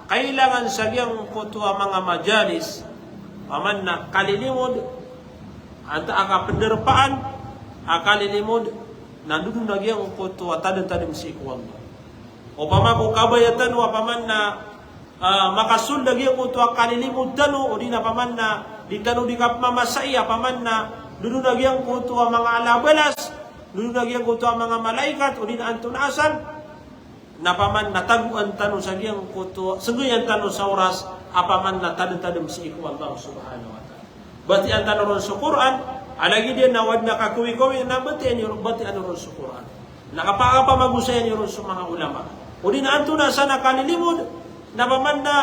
kailangan sa giyangkoto a manga majalis, opama na kalilimod, antaa a kapndarpaan a kalilimod, na dodon a giyangkoto a tadmtadm sii ko Allah. Opama ko kabaya tano, opama na, ah, makasold a giyangkoto a kalilimod tano, odi na opama na di tano di kapmamasai, opama na dodon a giyangkoto a manga alabalas, dodon a giyangkoto a manga malaikat, odi na antonaa san, na opama na tagoan tano sa giyangkoto, snggayan tano sa oras, opama na tadmtadm sii ko Allah subhanahu wa ta'ala. Batian tano ron so Qur'an, a lagid iyan na o adn a kakawikawing na batian iyo, batian iyo ron so Qur'an. Na kapakapamagosay niyo ron so manga ulama. Odi na antonaa san a kalilimod, na opama na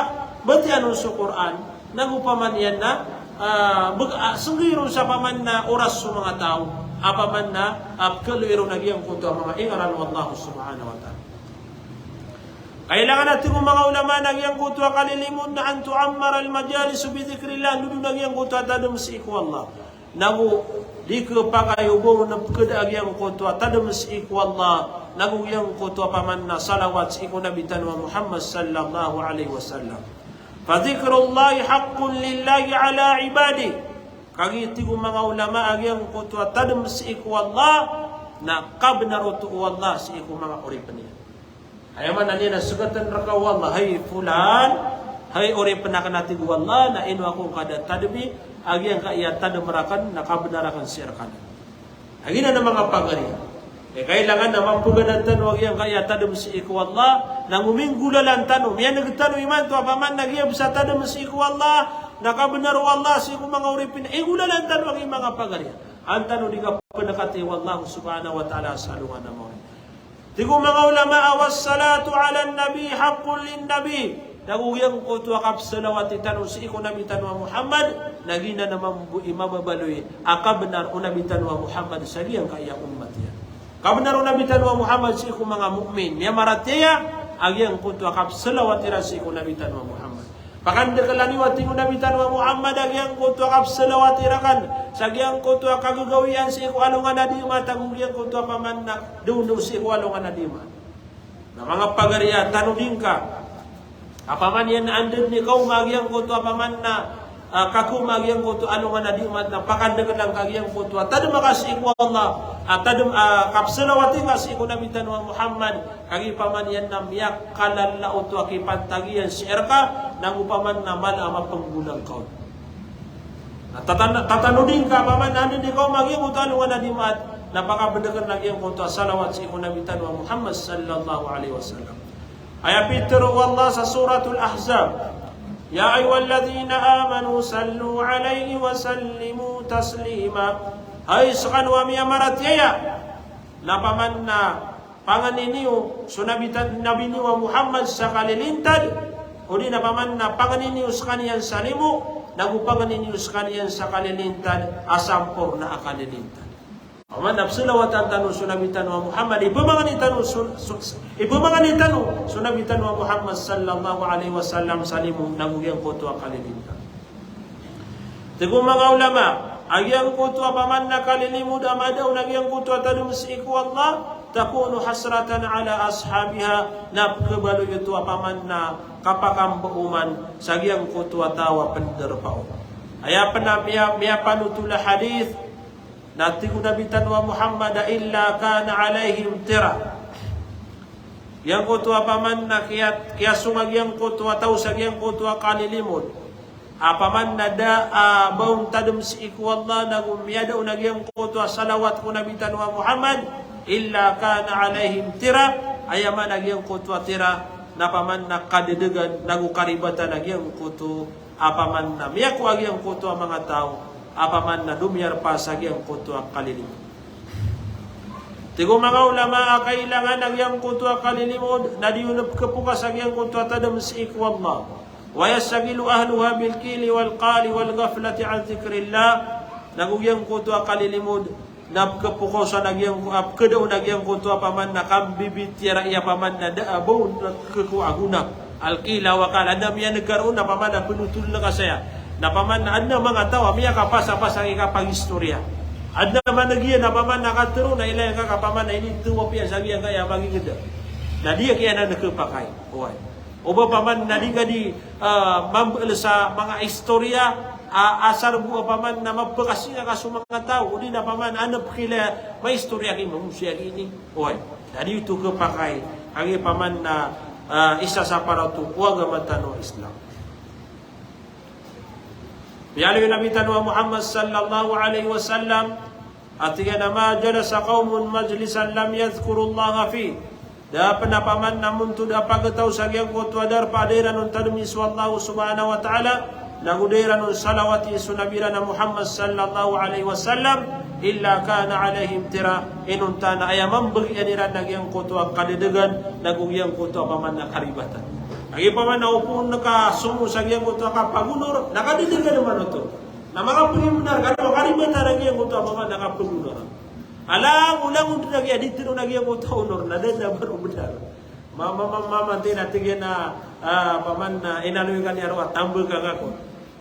batian on so Qur'an, nago opama niyan na, ah, bg-, ah, snggayi ron sa opama na oras so manga taw, opama na, ah, pkhaaloy ron a giyangkoto a manga ingaran o Allah subhanahu wa ta'ala. Kailangan a tig o manga ulama na giyangkoto a kalilimod na an tu'ammara al-majalis bi dhikrillah, dodon a giyangkoto a tadm sii ko Allah. Nago di khapakayogor na pkhada a giyangkoto a tadm sii ko Allah, nago giyangkoto a opama na salawat sii ko Nabi tano a Muhammad sallallahu alaihi wasallam. Fa dhikrullahi haqqun lillahi ala ibadihi. Kagiya tig o manga ulama a giyangkoto a tadm sii ko Allah, na kabnar oto o Allah sii ko manga oripn iyan. Aya maana niyan na sgtn rka o Allah, hay fulan, hay oripn akn a tig o Allah, na ino ako ngka da tadmi, a giyangkaya tadm rakn na kabnar akn sii rkaniyan. Na giyanan a manga pagari. Eh, kailangan na mapgana tano a giyangkaya tadm sii ko Allah, na ngominggolalan tano, miyan'g tano imanto a opama na giya bs a tadm sii ko Allah, na kabnar o Allah sii ko manga oripn, inggolalan tano a giya manga pagari. An tano di kapnakati o Allah subhanahu wa ta'ala sa alongan a maori. Tig o manga ulama a, was-salatu alan nabi haqqun lin nabi. Nago giyangkoto a kapsalawati tano sii ko Nabi tano a Muhammad, na giyanan a mambo i mababaloy a kabnar o Nabi tano a Muhammad sa giyangkaya ummat iyan. Kabnar o Nabi tano a Muhammad sii ko manga mu'min, miyamaratiyaya, a giyangkoto a kapsalawat iran sii ko Nabi tano a Muhammad. Pakandaklan iyo a tig o Nabi tano a Muhammad a giyangkoto a kapsalawati rakn sa giyangkoto a kagagawii sii ko alongan a dii matag o giyangkoto a opama na dowdow sii ko alongan a dii matag. Na manga pagari a tano di ngka a opama niyan na anda dn i kaoma a giyangkoto a opama na, ah, kakaoma a giyangkoto a alongan a dii matag na pakandaklan ka a giyangkoto a tadm ka sii ko Allah, a tadm, ah, kapsalawati ngka sii ko Nabi tano a Muhammad. Kagiya opama niyan na miyakalala oto a kipantag iyan sii rka, nago opama na mala a mapnggolang ka on. Na tatan-, tatanodi ngka opama na anda dn i kaoma a giyangkoto a alongan a dii matag, na pakabdkn a giyangkoto a salawat sii ko Nabi tano a Muhammad sallallahu alaihi wasallam. Aya pitharo o Allah sa Suratul Ahzab, "Ya ayyuhalladhina amanu sallu alaihi wa sallimu taslima." Hay skano a miyamaratiyaya, na opama na pangni niyo so Nabi ta-, Nabi niyo a Muhammad sa kalilintad, odi na opama na pangni niyo skaniyan sa limo, nago pangni niyo skaniyan sa kalilintad a samporna a kalilintad. Opama na psalawatan tano so Nabi tano a Muhammad, ipmangni tano so, so, ipmangni tano so Nabi tano a Muhammad sallallahu alaihi wasallam sa limo, nago giyangkoto a kalilintad. Tig o manga ulama, a giyangkoto a paman na kalilimod a madaon a giyangkoto a tadem sii ko Allah, takunu hasratan ala ashabiha, na pkhabaloy oto a paman na kapakambaoman sa giyangkoto a taw a pndarpa on. Aya pn a miya, miyapanotol a hadith, na tig o Nabi tano a Muhammad a illa kana alaihim tira. Giyangkoto a paman na kiya, kiyasong a giyangkoto a taw sa giyangkoto a kalilimod a paman na da a ba on tadem sii ko Allah, nago miyadaon a giyangkoto a salawat ko Nabi tano a Muhammad, illa kana alaihim tira, aya maana a giyangkoto a tira na paman na kadedegan, nago karibatan a giyangkoto a paman na miyakowa a giyangkoto a manga taw a paman na domiyarpa sa giyangkoto a kalilimod. Tig o manga ulama a kailangan a giyangkoto a kalilimod na di on pkhapokas a giyangkoto a tadem sii ko Allah. Wa yashghalu ahluha bil qili wal qali wal ghaflati an dhikrillah. Nago giyangkoto a kalilimod na pkhapokasan a giyangko, a pkhadaon a giyangkoto a paman na kambibitiyarai a paman na da a ba on khakowa a gona. Al qila wal qal, adn a miyaneg ka roo na paman na pnotol ka saya. Na paman na adn a manga taw a miyakapasapasa i kapaghistoriya. Adn a maneg iyan a paman na katharo na ilay ka ka paman na initowa piya sa giyangkaya a pagingeda. Na di a kiyan a khapakay. Oway. O ba paman na di ka di, ah, mambeel sa manga istoriya, ah, asar bo a paman na mapakasinga ka so manga taw, o di na paman na anap kila maistoriya ki mamosiya ki ini. Oway. Na di oto khapakay, agi paman na, ah, isa sa parato ko agama tano a Islam. Miyaaloy o Nabi tano a Muhammad sallallahu alaihi wasallam, a tig iyan a, "Ma jalasa qawmun majlisan lam yadhkurullaha fih." Da pn a paman na montod a pagtaw sa giyangkoto a darpa a da iran on tademi so Allah subhanahu wa ta'ala, nago da iran on salawati so Nabi iran a Muhammad sallallahu alaihi wasallam, illa kana alaihim tira, inonta na aya mambagian iran na giyangkoto a kadedegan, nago giyangkoto a paman na karibatan. Agi paman na opama ka somo sa giyangkoto a kapagonor, na kadedegan man oto. Na makapagimbnar ka, na makaribatan a giyangkoto a paman na kapagonor. Alang, olang on dn a giya di tano na giyangkoto a onor, na da dn a ba ron bnar. Ma, ma, ma, ma, mantay na tig iyan a, ah, paman na inaloy ka niyan roo a tambaka ngka ko.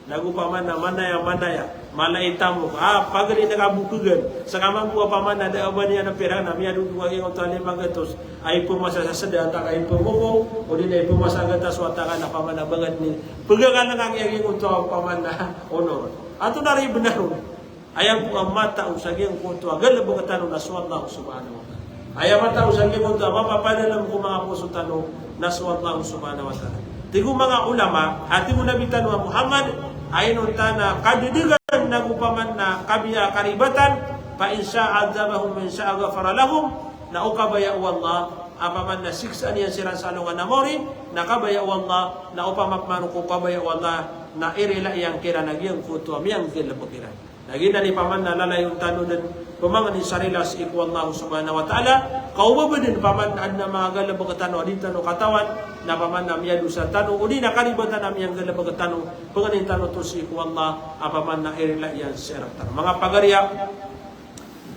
Nago paman na manaya, manaya, mala i tamok. Ah, pagari na kabokegan. Sa kaman bo a paman na da a ba niyan a pera na miyadodo a giyangkoto a lima gatos. Ay pemasa sa seda, antaa ka ipemoko, o di na ipemasa a gatas, antaa ka na paman na bagad ni. Pegakal na kang iyagi ko to paman na onor. Antonaa i benar on? Aya bo a matao sa giyangkoto a galebek tano na so Allah subhanahu wa ta'ala. Aya matao sa giyangkoto a mapapadalem ko manga poso tano na so Allah subhanahu wa ta'ala. Tig o manga ulama, a tig o Nabi tano a Muhammad, a inonta na kadedegan nago paman na kabiya karibatan, fa in sha'a adzabahum wa in sha'a ghafara lahum, na o kabaya o Allah a paman na siksaan iyan siran sa alongan a maori, na kabaya o Allah, na opama pman ko kabaya o Allah, na irila iyan kiran a giyangkoto a miyanggalebek iran. Na giyanan i paman na lalayon tano den pemangni sa rila sii ko Allah subhanahu wa ta'ala, ka o ba den paman na aden a manga galebek tano a di tano katawan, na paman na miyadosa tano, o di na karibatan a miyanggalebek tano, pengnin tano oto sii ko Allah, a paman na irila iyan sii rktano. Manga pagariya,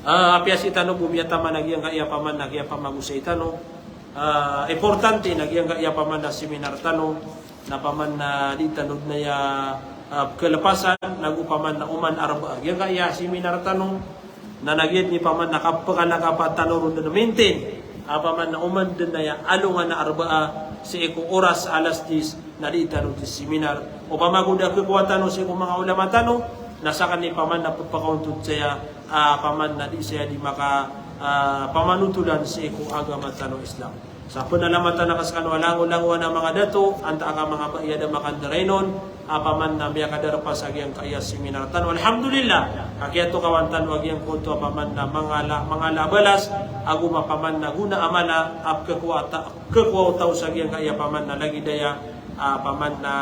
Ah, apiya sii tano bo miyataman a giyangkaya paman na kiyapamagosay tano. Ah, importante na giyangkaya paman na seminar tano, na paman na di tano den aya, ah, kelepasan, nago paman na oman Arbaa. Giyangkaya seminar tano, na lagid ni paman na kapekalakapan tano ron den maintain. Ah, paman na oman den aya alongan a Arbaa, sii ko oras alas diyes, na di tano di seminar. Opama ko da kekowa tano sii ko manga ulama tano, na saken i paman na pepakaontod saya, ah, paman na di saya di maka, ah, pamanotolan sii ko agama tano Islam. Sa penalamatan a ka sekano a langolangowan a manga dato, antaa ka manga bai a da makandarainon, ah, paman na miyakadarpa sa giyangkaya seminar tano. Alhamdulillah, ka kiyatokawan tano a giyangkoto a paman na mangala, mangala a balas, ago ma paman na gona a mala, a kekowa ta, kekowa o taw sa giyangkaya paman na lagid aya, ah, paman na,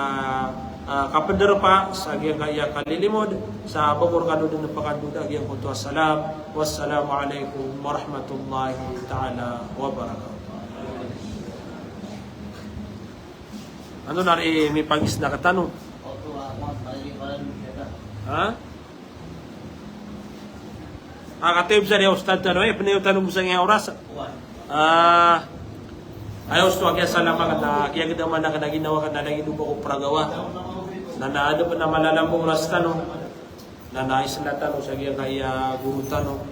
ah, kapenderpa sa giyangkaya kalilimod, sa bako rekano den pekandod a giyangkoto a salam. Wassalamu alaikum warahmatullahi ta'ala wabarakatuh. Ano na ri mipagis na katano? Ha? Ah, katoy bes a di a ustad tano, eh, penayotan o bes a giya oras. Ah, aya osto a kiyasalama ka na, kiyagedaman ka na ginawa ka na lagid o ba ko pragawa. Na, na aden pen a malalam a oras tano. na naisla tano sa giyangkaya goro tano.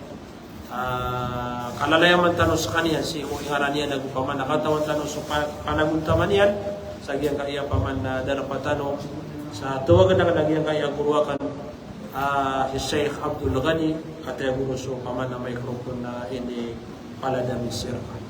Ah, kalalayaman tano skaniyan sii ko ingaran iyan ago paman a katawan tano so pa-, panagontaman iyan sa giyangkaya paman a darpa tano. Sa tawagan akn a giyangkaya goro akn, ah, si Sheikh Abdul Ghani, kataya goro so paman a microphone na inipalad ami sii rka.